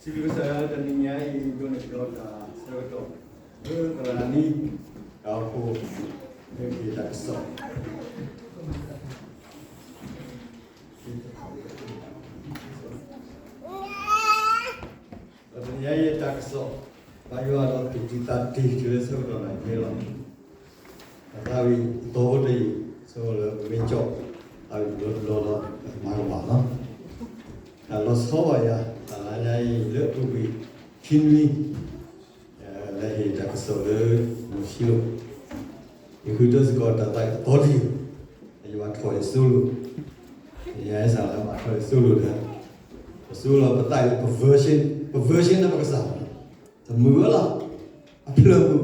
စံးဘျုးကစၢ်ယွၤလၢတနံၤညါအံၤ ဒိးန့ၢ်ဘျီတၢ်ဆၢကတီၢ် လၢသရၣ်နံၤ တၢ်အိၣ်ဖှိၣ် လၢကဟ့ၣ်တၢ်ကစီၣ် ဒီးတနံၤညါအံၤတၢ်ကစီၣ် ဘၣ်ယွၤဒီးသူၣ်တံၢ်သးတံၢ် တုၤလၢဆၢကတီၢ်နၢ်ဟဲလီၤ. အသးဝံၣ်အသီဖိတယုၢ် ဆိလၢပမ့ၢ်ကၠီၣ် သးဝံၣ်တဘျီတဘျီဒီး မၤကမၣ်လီၤ. တၢ်လီၤဆီဘၣ်ယၤ တၢ်လၢညါအံၤလၢအပူၤကွံာ် ခံနွံ လၢဟ့ၣ်တၢ်ကစီၣ်လၢ မုၢ်ဆံးလိာ် ယဃုထၢစ့ၢ်ကီးတၢ်သးဝံၣ်အသီတယုၢ် ယဘၣ်ထီၣ်ယစိလိာ် ယဲစၢ်လၢဘၣ်ထီၣ်ယစိလိာ်ဒီး ပစိလီၤပသးအံၤ ပ version ပ version လၢပကစၢ် တမုာ်ဝဲလီၤ. အဖျၢၣ်မုာ်,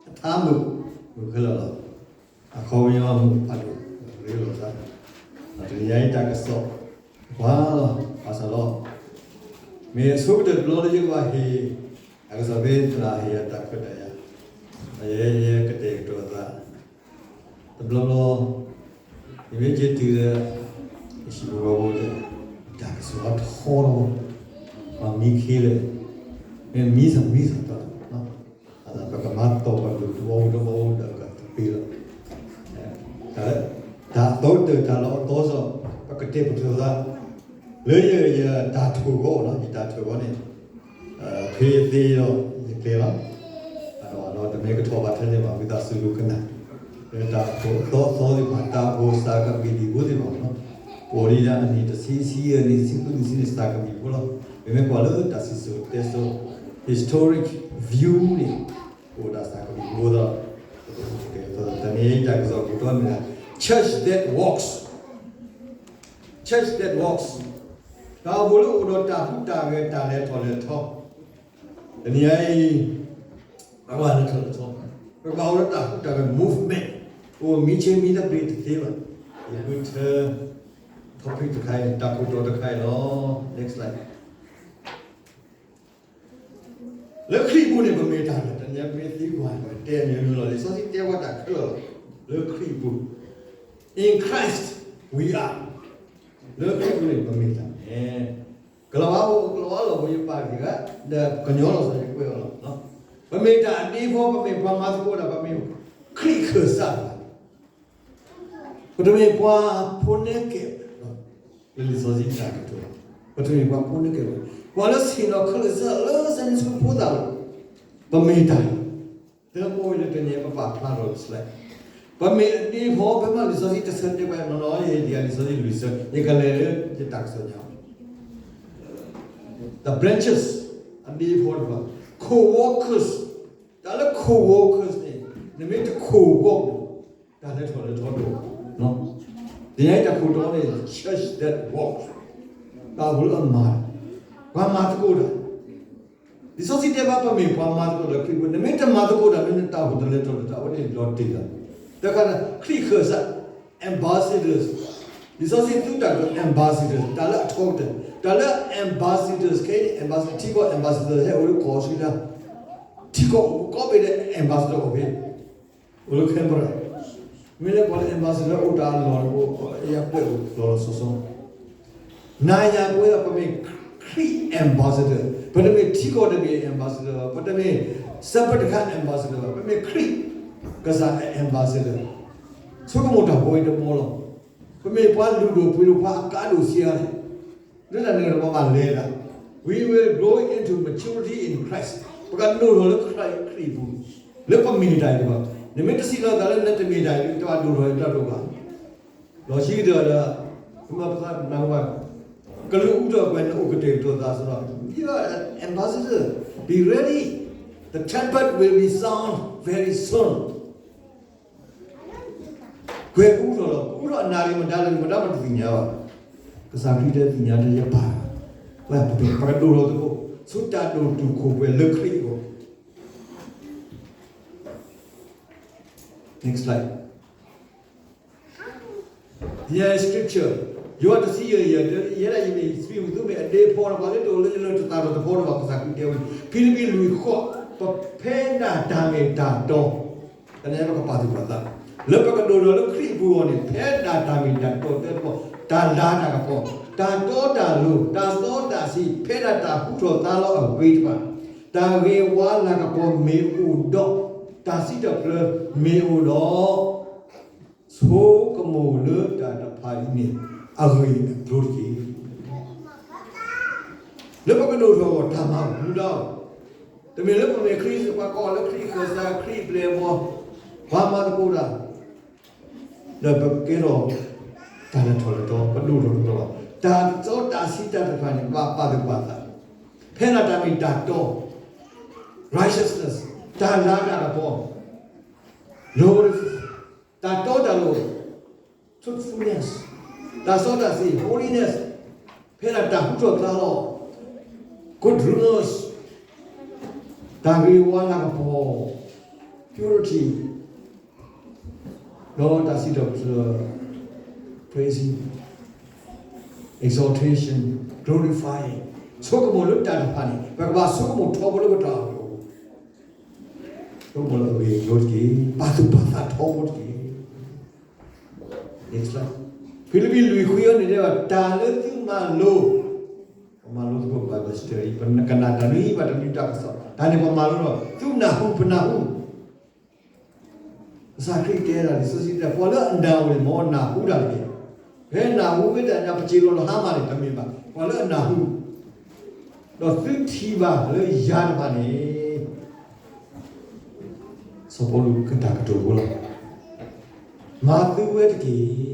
အထါမုာ်, မုာ်ခဲလၢာ်လီၤ. အခီပညီမုာ်ဖးဒိၣ် ရ့လိာ်သး တနံၤညါအံၤတၢ်ကစီၣ် ပှၤလီၤ ဘၣ်ဆၣ်ဒီး မ့ၢ်အဆိကတၢၢ်တဘျီလၢယကဘၣ်ဟ့ၣ် တၢ်ကစီၣ်ဖဲသရၣ်ဟ့ၣ်ယၤတၢ်ခွဲးတၢ်ယာ် ယဲယဲကတဲာ်ကတီၤသး တဘျီဘျီ ယမ့ၢ်က့ၤတုၤဒီး ယဟံၣ်ဖိဃီဖိဒီး တၢ်ကစီၣ်အထီဒီး ပှၤမံခ့လဲၣ် မ့ၢ်မံစၢ်မံစၢ်တီတီ ပကမၤသီၣ်ပှၤဒိၣ်တဘီဖိတဘီဖိဒီးကသပ့ၤလီၤ. တၢ်အသီတၢ် တၢ်လီၤအသီစီ ပကတဲာ်ကတီၤသး လၢယ ယတၢ်ထိၣ်ဂီၤလီၤ ယတၢ်ထိၣ်ဂီၤန့ၣ် ဖဲယသ့ဒီးယကျဲၤလီၤ. ဒီးတမ့ၢ်ကထီၣ်ဘၣ်ထဲန့ၣ်ဘၣ် ဝံသးစူၤဒိကနၣ် လၢတၢ်အိၣ်ဖှိၣ်အသီအသီသ့ၣ်တဖၣ် တၢ်အိၣ်ဖှိၣ်စှၤကမံးတံာ်ဖိသ့ၣ်တဖၣ်လီၤ. ပအိၣ်ဒံးဒၣ်အနံၣ်တဆံဆံယဲၢ်နံၣ် ဆံဃုနံၣ်ဆံနံၣ် စှၤကမံးဖိလီၤ. ပမ့ၢ်ကွၢ်လၢတၢ်စံၣ်စိၤတဲစိၤ historic view န့ၣ် အိၣ်ဒၣ်စှၤကမံးဖိသီး တနံၤအံၤတၢ်ကစီၣ်ကတိၤမ့ၢ်ဒၣ် Church that walks, Church that walks တၢ်အိၣ်ဖှိၣ်လၢအိၣ်ဒီးတၢ်ဟူးတၢ်ဂဲၤ တၢ်လဲၤထီၣ်လဲၤထီ တနံၤအံၤ ပဘၣ်လဲၤထီၣ်လဲၤထီ ပကဘၣ်အိၣ်ဒီးတၢ်ဟူးတၢ်ဂဲၤ movement အိၣ်မံဆ့မံသဘျ့တသ့ဘၣ်. ယဃုထၢ topic တခါအံၤ တၢ်ခိၣ်တီတခါအံၤလီၤ. Next slide. လၢခရံာ်ပူၤန့ၣ် ပမ့ၢ်တၢ်လၢ တနံၤအံၤမ့ၢ်သံကွၢ် ပတဲအမျိုးမျိုးလီၤ. လံာ်စီဆှံတဲဝဲတၢ်ခဲလၢာ်လီၤ. လၢခရံာ်ပူၤ In Christ we are လၢခရံာ်ပူၤန့ၣ် ပမ့ၢ်တၢ်န့ၣ် ကလီၤဝါဖိ ကလီၤဝါလီၤဖိယပာ်က့ၤဂၤ ဒီးကညီလီၤဆီယကွဲးအီၤလီၤ. ပမ့ၢ်တၢ်အဒ့ဖိ ပမ့ၢ်ပှၤမၤသကိးတၢ် ပမ့ၢ်ခရံာ်ခၢၣ်စးတဂၤ ပတမ့ၢ်ပှၤဖိနဲကဲး လၢလံာ်စီဆှံတၢ်ကတိၤ ပတမ့ၢ်ပှၤဖိနဲကဲးဘၣ်. ပှၤလၢဆ့ၣ်နီၤခဲလၢာ်စၢၤလၢ Sunday school ဖိသၣ်လီၤ. ပမ့ၢ်တၢ် တမ့ၢ်လၢတနံၤပပာ်ဖျါထီၣ်လၢ slide ပမ့ၢ်အဒ့ဖိ ဖဲမ့ၢ်လံာ်စီဆှံတဆၢတဲပှၤနီၢ်နီၢ် ယဲဒ်လံာ်စီဆှံလွံၢ်ဆၢ ယကလဲၤလၢယတၢ်ကစီၣ်ညါ The branches အဒ့ဖိတဖၣ် co-workers တၢ်လၢ co-workers န့ၣ် နမ့ၢ်တ co-work တၢ်လဲၤထီၣ်လဲၤထီဒိၣ် တနံၤအံၤတၢ်ခိၣ်တီန့ၣ် church that walks တၢ်အိၣ်ဖှိၣ်လၢအမၤ ပှၤမၤသကိးတၢ် လံာ်စီဆှံတဲဘၣ်ပမ့ၢ်ပှၤမၤသကိးဒီးခရံာ်ဖိ နမ့ၢ်တမၤသကိးတၢ် မ့ၢ်နတၢ်အိၣ်ဖှိၣ်တလဲၤထီၣ်လဲၤထီ အဝဲန့ၣ်လီၤတံၢ်လီၤ. တခါန့ၣ် ခရံာ်ခၢၣ်စး ambassadors လံာ်စီဆှံသူတၢ်ကတိၤ ambassadors တၢ်လၢအထီကတၢၢ် တၢ်လၢ ambassadors ခဲအံၤန့ၣ် ambassador ထံကီၢ် ambassador ဟဲအိၣ်လၢကီၢ်အီစထြ့လယါ ထံကီၢ်အိၣ်ကိးဘ့ၣ်ဒီး ambassador အိၣ်ဖဲ အိၣ်လၢ Canberra မ့ၢ်လၢပှၤလၢ ambassador အိၣ်တၢ်အလီၢ်န့ၣ် အိၣ်အယၤပှဲၤအိၣ်လီၤလီၤဆီဆီ နၤယၤပဝဲဒၣ် ပမ့ၢ်ခရံာ် ambassador ပတမ့ၢ်ထံကီၢ်တဘ့ၣ် ambassador ဘၣ် ပတမ့ၢ် စၢဖၢၣ်တခါ ambassador ဘၣ် ပမ့ၢ်ခရံာ်ကစၢ်အ ambassador ဆိကမိၣ်တၢ်ဖိအံၤတဘီလီၤ. ပမ့ၢ်ပှၤလုၢ်ဒိၣ်ပှ့ၤဒိၣ် ပှၤအကါဒိၣ်ဆံးအါန့ၣ် လၢတၢ်န့ၣ်ဒီးပဘၣ်လဲၤဒၣ် We will grow into maturity in Christ ပကဒိၣ်ထီၣ်လၢခရံာ်အပူၤ လၢပမ့ၢ်တၢ်အံၤတဘၣ် နမ့ၢ်တစံးလီၤသးလၢနတမ့ၢ်တၢ်အံၤ တဘၣ်ဒိၣ်ထီၣ်တၢ်ဒိၣ်ဘၣ် လီၤဆံကတၢၢ်ဒီး မ့ၢ်ပသးနၢ်ဟူဘၣ် ကလုာ်အူထီၣ်ကွဲးန့ၣ်အိၣ်ကတဲာ်ကတီၤသးစ့ၢ်ကီး Be an ambassador, be ready, the trumpet will be sound very soon. ကွဲးအူထီၣ်လီၤ အူထီၣ်အနၣ်ရံၣ်မတၤလဲၣ် မတၤမတသ့ၣ်ညါဘၣ် ကစၢ်ခရံာ်တဲသ့ၣ်ညါတဲယပၢ် ပကဒိၣ်ထီၣ်သကိး ဆူတၢ်ဒိၣ်တုာ်ခိၣ်ပှဲၤလၢခရံာ်အဂီၢ် Next slide. ယဲ scripture ယိၤဟၣ်တဆံယဲၢ် ယဲဒၣ်ယမ့ၢ်စံးမုၢ်သူမ့ၢ်အဒ့ဖိ ပှၤလၢတအိၣ်လၢယလၢတသးဒီးတဖိတဘၣ် ကစၢ်ခရံာ်တဲဝဲ ဖံလံးပံးလွံၢ်ဃိး ပဖဲဒၣ်တၢ်မ့ၢ်တၢ်တီ တနံၤအံၤပကပာ်သူၣ်ပာ်သး လၢပကဒိၣ်ထီၣ်လၢခရံာ်အပူၤအဂီၢ်န့ၣ် ဖဲဒၣ်တၢ်မ့ၢ်တၢ်တီတၢ်ပီ တၢ်လၤတၢ်ကပီၤ တၢ်တီတၢ်လိၤ, တၢ်စီတၢ်ဆှံ, ဖဲဒၣ်တၢ်ဟူထီၣ်သါလီၤအဂ့ၤတဖၣ်, တၢ်ဂ့ၤဝါလၤကပီၤမ့ၢ်အိၣ်ဒီး, တၢ်စံးထီၣ်ပတြၢၤမ့ၢ်အိၣ်ဒီး, ဆိကမိၣ်လၢတၢ်တဖၣ်အံၤန့ၣ် အဂ့ၢ်အကျိၤတက့ၢ်. လၢပကဒိၣ်ထီၣ်အဂီၢ် တၢ်မၤမူဒါအီၤ, တမ့ၢ်လၢပမ့ၢ်ခရံာ် ပှၤကိးလၢခရံာ်ကစၢ် ခရံာ်ပျဲၢ်အဘီၣ်, ပှၤမၤသကိးတၢ် ဒီးပကဲထီၣ် တၢ်လဲၤထီၣ်လဲၤထီ, ပဒိၣ်ထီၣ်လဲၤထီလီၤ. တၢ်စီတၢ်ဆှံတၢ်တဖၣ်န့ၣ် ဘၣ်ပာ်သူၣ်ပာ်သး, ဖဲဒၣ်တၢ်မ့ၢ်တၢ်တီ, righteousness, တၢ်လၤတၢ်ကပီၤ, တၢ်တီတၢ်လိၤ, truthfulness, တၢ်စီတၢ်ဆှံ holiness, ဖဲဒၣ်တၢ်ဟူထီၣ်သါလီၤ, good rulers, တၢ်ဂ့ၤဝါလၤကပီၤ, purity, ဒီးတၢ်စံးထီၣ်ပတြၢၤ praising, exaltation, glorifying, ဆိကမိၣ်လၢတၢ်တဖၣ်န့ၣ် ပကဘၣ်ဆိကမိၣ်ထီဘိလၢပတၢ်အိၣ်ဖှိၣ်, ဆိကမိၣ်လၢအဂ့ၢ်အကျိၤတက့ၢ်. ပာ်သူၣ်ပာ်သးထီဘိတက့ၢ်. ဖံလံးပံးလွံၢ်ခွံအံၤန့ၣ်တဲဘၣ် တၢ်လၢသုမၤလိ, ပမၤလိသကိး Bible study, ပကနၣ်တၢ်နွံဘၣ်တနွံတၢ်ကစီၣ်, တၢ်န့ၣ်ပမၤလိဒီး သုနၢ်ဟူပနၢ်ဟူ ကစၢ်ခရံာ်တဲဒၣ်လံာ်စီဆှံတဲ ပှၤလၢအနၢ်အိၣ်န့ၣ် မ်နၢ်ဟူတၢ်တက့ၢ်. ဖဲနၢ်ဟူဝဲတၢ်န့ၣ် ပစံးလီၤလီၤဟါမၢ်န့ၣ် တမ့ၢ်ဘၣ်, ပှၤလၢအနၢ်ဟူ, ဒီးသုထံၣ်ဘၣ်လၢယၤတဖၣ်န့ၣ် စီၤပီလူးကတၢ်ကတိၤဖိလီၤ. မၤသုဝဲတက့ၢ်.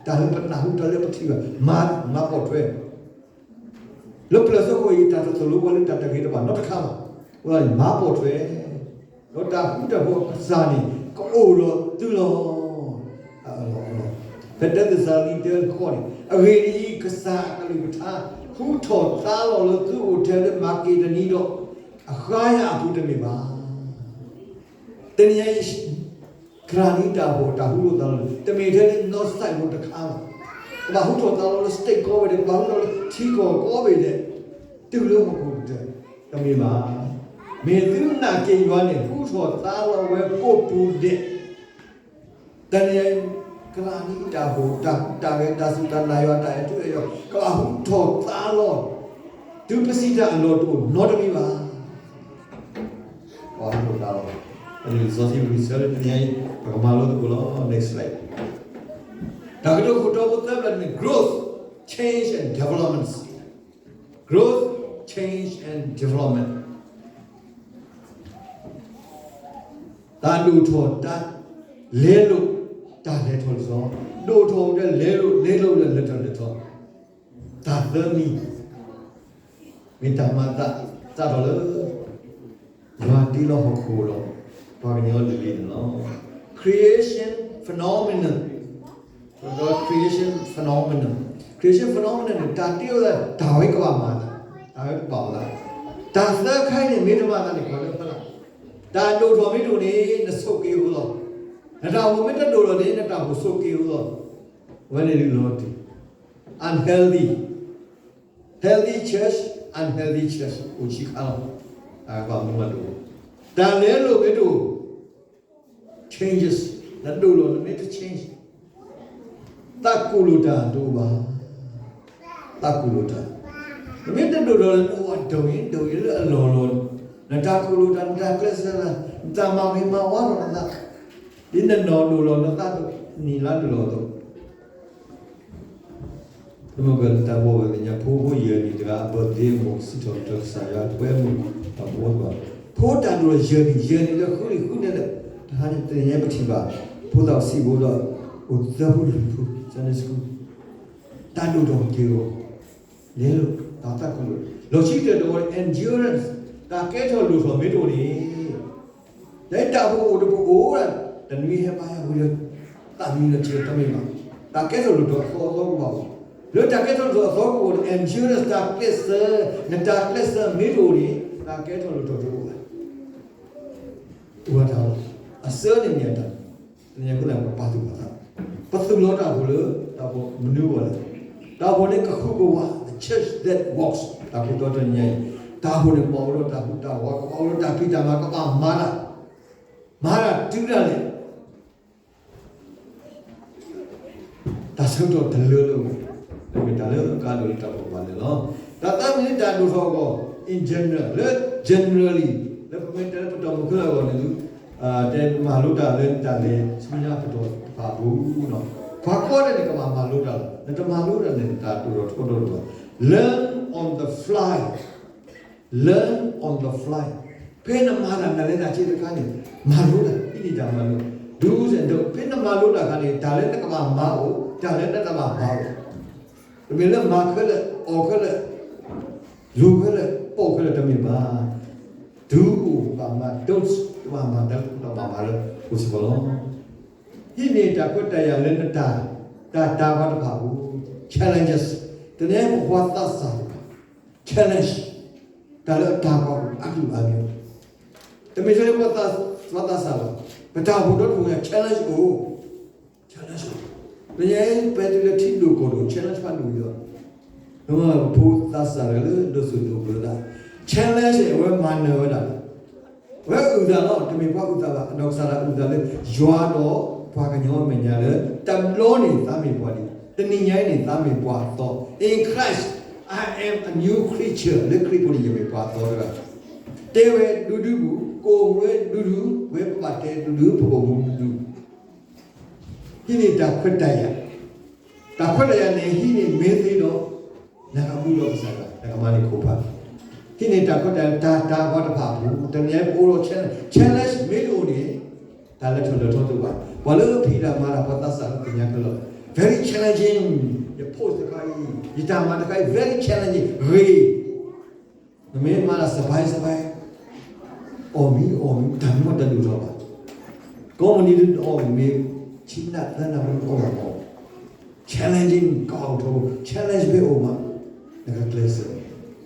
တၢ်လၢပနၢ်ဟူ တၢ်လၢပထံၣ်ဘၣ် မၤပိာ်ထွဲ လၢပျၢၤသကိးအံၤ တၢ်တသိၣ်လိပှၤလၢတၢ်တဂ့ၤတဘၣ်နီတခါဘၣ်. အဃိသတးန့ၣ် မၤပိာ်ထွဲ, ဒီးတၢ်ဃူတၢ်ဖိးအကစၢ်န့ၣ် ကအိၣ်ဒီးသုလီၤ. ဖဲတၢသ့းစၤလနံ တၢတခီန့ၣ် အဂ့ၢ်ဒ်အံၤ, ကစၢ်အကလုၢ်ကထါ ဟူထီၣ်သါလီၤလၢသုအိၣ်ထဲလၢမၤက့ဒနံဒီး အဃါယၤအပူၤတမ့ၢ်ဘၣ်. တနံၤအံၤ ကရၢနံတၢ်ဖှိၣ် တၢ်ဟူထီၣ်သါလီၤန့ၣ် တမ့ၢ်ထဲလၢနီၢ်စဲးဖိတခါဘၣ်. ကဘၣ်ဟူထီၣ်သါလီၤလၢ state ကိးဘ့ၣ်ဒဲး, ကဘၣ်ဟူထီၣ်လၢထံကီၢ်ကိးဘ့ၣ်ဒဲး, တုၤလၢဟီၣ်ခိၣ်ကတၢၢ်, တမ့ၢ်ဘၣ်. မ့ၢ်သုနာ်က့ယွၤန့ၣ် ဟူထီၣ်သါလီၤဝဲကိးပူၤဒဲး. တနံၤအံၤ ကရၢနံတၢ်ဖှိၣ် တၢ်ဟူးတၢ်ဂဲၤ တၢ်ဆူးတၢ်နာ်ယွၤတၢ်အဲၣ်ထူအဲၣ်ယွၤ ကဘၣ်ဟူထီၣ်သါလီၤ တုၤပစံးတၢ်အလီၢ်တအိၣ်နီတမံၤဘၣ်. ကဘၣ်ဟူထီၣ်သါလီၤ. တနံၤလံာ်စီဆှံပကစၢ်လၢတနံၤအံၤ ပကမၤလိသကိးလီၤ. Next slide. တၢ်ကတိၤခိၣ်တီဖိသၢဖျၢၣ်န့ၣ် growth, change and developments. Growth, change and development. တၢ်ဒိၣ်ထီၣ်တၢ်လဲၤလိာ် တၢ်လဲၤထီၣ်လဲၤထီ, ဒိၣ်ထီၣ်ဒီးလဲၤလိာ် လဲၤလိာ်ဒီးလဲၤထီၣ်လဲၤထီ, တၢ်သၢမံၤ မ့ၢ်တၢ်မၤအသး စးထီၣ်လၢ ယွၤတ့လီၤဟီၣ်ခိၣ်ဒီး ပှၤကညီလၢာ်လံန့ၣ်လီၤ. Creation phenomenon, ဒီး creation phenomenon, creation phenomenon န့ၣ် တၢ်တ့အီၤသး တၢ်ဝဲကဘၣ်မၤသး, တၢ်ဝဲကဘၣ်အီၤသး, တၢ်သၢခါအံၤန့ၣ် မ့ၢ်တမၤသးန့ၣ် ပှၤလၢဖးလၢ်, တၢ်ဒိၣ်ထီၣ်မ့ၢ်တအိၣ်န့ၣ် နဆိးက့ၤအီၤလီၤ. နတၢ်အိၣ်ဖှိၣ်မ့ၢ်တဒိၣ်ထီၣ်န့ၣ် နတၢ်အိၣ်ဖှိၣ်ဆိးက့ၤအီၤလီၤ. အဝဲန့ၣ်ဒ်လီၤတံၢ် unhealthy, healthy church, unhealthy church အိၣ်ဆံးခါလီၤ. တၢ်ကဘၣ်မူမၤဒိၣ်, တၢ်လဲၤလိာ်မ့ၢ်တအိၣ် changes, နဒိၣ်လီၤ နမ့ၢ်တ change, သးကူၣ်လိာ်တၢ်တအိၣ်ဘၣ်. သးကူၣ်လိာ်တၢ်, နမ့ၢ်တဒိၣ်ထီၣ်လၢနအိၣ်အဒိၣ်အံၤ ဒိၣ်အံၤလၢအလီၢ်လီၤ, နတၢ်ကူၣ်လိာ်တၢ် နတၢ်ကျဲးစၢးတၢ် နတၢ်မၤဂ့ၤမၤဝါထီၣ်နသး, ဒ်နနီၢ်ဒိၣ်လီၤနသး နံၣ်လါဒိၣ်လီၤအသိး တမ့ၢ်ကလၢတၢ်ဘှီဘၣ်သ့ၣ်ညါ ဖိဖိယဲၢ်နံၣ်တဂၤ အ birthday အမုၢ် စံးထီၣ်ပတြၢၤကစၢ်ယွၤ ပှဲၤမုၢ်တၢ်ဘှီဘၣ်, ဖိတၢ်ဒိၣ်လီၤယဲၢ်နံၣ် ယဲၢ်နံၣ်လၢဃုနံၣ်ဃုနံၣ်လၢ တဟါန့ၣ် တနံၤညါပထံၣ်ဘၣ် ဖိသၣ်စံးဘိဒီး အိၣ်သၢဖုလွံၢ်ဖု Sunday school တၢ်ဒိၣ်ထီၣ်က့ၤအီၤ လဲၤလိာ် တၢ်သးကူၣ်လိာ်, လီၢ်ခံကတၢၢ်တဝီ endurance တၢ်ကဲထီၣ်လိၣ်ထီၣ်မ့ၢ်တအိၣ်န့ၣ် လၢတၢ်အိၣ်ဖှိၣ်အိၣ်တပူၤအိၣ်ဒၣ် တနွံဟဲဘါယွၤဝံၤဒီး သးမံလၢထံတမ့ၢ်ဘၣ်, တၢ်ကဲထီၣ်လိၣ်ထီၣ်အသီအသီကဘၣ်အိၣ်, လၢတၢ်ကဲထီၣ်လိၣ်ထီၣ်အသီကအိၣ်န့ၣ် endurance တၢ်ကျဲးစၢး, နတၢ်ကျဲးစၢးမ့ၢ်တအိၣ်န့ၣ် တၢ်ကဲထီၣ်လိၣ်ထီၣ်တအိၣ်ဘၣ်. အိၣ်ဘၣ်တၢ်လီၤ, အစၢန့ၣ်မ့ၢ်တၢ် တနံၤညါအဃိသတး ပပာ်သူၣ်ပာ်သး, ပသူၣ်လီၤတၢ်အိၣ်ဖှိၣ်လၢ တၢ်အိၣ်ဖှိၣ်မနုၤအဂီၢ်လဲၣ်, တၢ်အိၣ်ဖှိၣ်န့ၣ်ကဃုကဝး the church that works တၢ်အိၣ်ဖှိၣ်တီတနံၤညါအံၤ, တၢ်အိၣ်ဖှိၣ်န့ၣ် ကဘၣ်အိၣ်ဒီးတၢ်ဟူးတၢ်ဝး ကဘၣ်အိၣ်ဒီးတၢ်ဖံးတၢ်မၤ ကဘၣ်မၤတၢ်, မၤတၢ်တုၤဒၣ်လဲာ် တၢ်ဆၢကတီၢ်တလၢလၢအဝဲ မ့ၢ်တၢ်လၢအကါဒိၣ်လၢတၢ်ဖီၣ်ဘၣ်န့ၣ်လီၤ. တၢ်သးမံလၢတၢ်ဒိၣ်ထီၣ်အဂီၢ် in general လၢ generally လၢပမ့ၢ်တဲလၢပတီၢ်မုၢ်ခဲလၢာ်အဂီၢ်န့ၣ် တဲမၤလိတၢ်လၢနတၢ်လဲၤဆူညါပတီၢ်တဖၣ်အပူၤ, ပှၤကိးဂၤဒဲးန့ၣ် ကဘၣ်မၤလိတၢ်လီၤ. နတမၤလိတၢ်န့ၣ် နတၢ်ဒိၣ်ထီၣ်ထီထီၣ်တအိၣ်ဘၣ်. Learn on the fly, learn on the fly. ဖဲနမၤတၢ်နလဲၤတၢ်ဆ့တခါန့ၣ် မၤလိတၢ်, ဟံးန့ၢ်တၢ်မၤလိ, do's and don'ts. ဖဲနမၤလိတၢ်အခါန့ၣ် တၢ်လၢနကဘၣ်မၤအိၣ်, တၢ်လၢနတဘၣ်မၤအိၣ်, တမ့ၢ်လၢမၤခဲလၢာ်, အီၣ်ခဲလၢာ်, လိၤခဲလၢာ်, ပိာ်ခဲလၢာ်တမ့ၢ်ဘၣ်. Do အိၣ်ဘၣ်မၤ, don't တဘၣ်မၤ, တဘၣ်မၤလၢအိၣ်စ့ၢ်ကီးလီၤ. ဟံးန့ၢ်တၢ်ခွဲးတၢ်ယာ်လၢနတၢ်, တၢ်တၤပှၤတဖၣ်အပူၤ, challenges, တနံၤအံၤပှၤသးစၢ်တဖၣ် challenge တၢ်လၢအတၤပှၤအပူၤအါမံၤအါမံၤ, တမ့ၢ်ထဲလၢပှၤသးစၢ်ဘၣ်, ပတၢ်အိၣ်ဖှိၣ်ဒီတဖုညါ challenge အိၣ် challenge အိၣ်, တနံၤအံၤပတုၤလၢထံဒိၣ်ကီၢ်ဒိၣ် challenge ဖးဒိၣ်ဒီး ပဖိသးစၢ်တဂၤလၢဒိးစိာ်ဒိးဘျၢသး challenge အဝဲမၤနၢၤဝဲဒၣ်လီၤ. အဝဲအုၣ်သးလီၤ, တမ့ၢ်ပှၤအုၣ်သးဘၣ်, ဒီးကစၢ်ဒၣ်အုၣ်သးလၢ ယွၤဒီးပှၤကညီအမဲာ်ညါလၢ တဘျီန့ၣ်သးမ့ၢ်ပှၤဒ်, တနံၤညါအံၤန့ၣ်သးမ့ၢ်ပှၤအသီ, In Christ I am a new creature, လၢခရံာ်ပူၤန့ၣ် ယမ့ၢ်ပှၤအသီတဂၤ, တဲဝဲဒူဒူပူၤ, ကအိၣ်မူဝဲဒူဒူ, ဝဲပဘၣ်တဲဒူဒူ, ပကအိၣ်မူဒူဒူ ဟံးန့ၢ်တၢ်ခွဲးတၢ်ယာ်, တၢ်ခွဲးတၢ်ယာ်န့ၣ် ဟံးန့ၢ်မ့ၢ်သ့ဒီး နကဘူၣ်ဒီးကစၢ်ယွၤ, နကမၤန့ၢ်ခိၣ်ဖး, ဟံးန့ၢ်တၢ်ခွဲးတၢ်ယာ် တၢ်တၤပှၤတဖၣ်အပူၤ, တနံၤအံၤပအိၣ်ဒီး challenge, challenge မ့ၢ်တအိၣ်န့ၣ် တၢ်လၢထီၣ်လၢထီတအိၣ်ဘၣ်. ပှၤလၢဖံးတၢ်မၤတၢ် ပှၤသးစၢ်လၢသ့ၣ်ညါခဲလၢာ်, very challenging, ယ post တခါအံၤ, ယတၢ်မၤတခါအံၤ very challenging, ဂ့ၤ နမ့ၢ်မၤတၢ် စဘဲစဘဲ, အီၣ်မ့ၢ်အီၣ်မ့ၢ် တၢ်မ့ၢ်တဒိၣ်ထီၣ်ဘၣ်, ကိးမုၢ်နံၤဒုးအီၣ်မ့ၢ် ဆံနးသၢနးမ့ၢ်အီၣ်ဘၣ်အီၣ်, challenging ကအိၣ်ထီၣ် challenge ဖဲအိၣ်မး, နကကျဲးစၢး,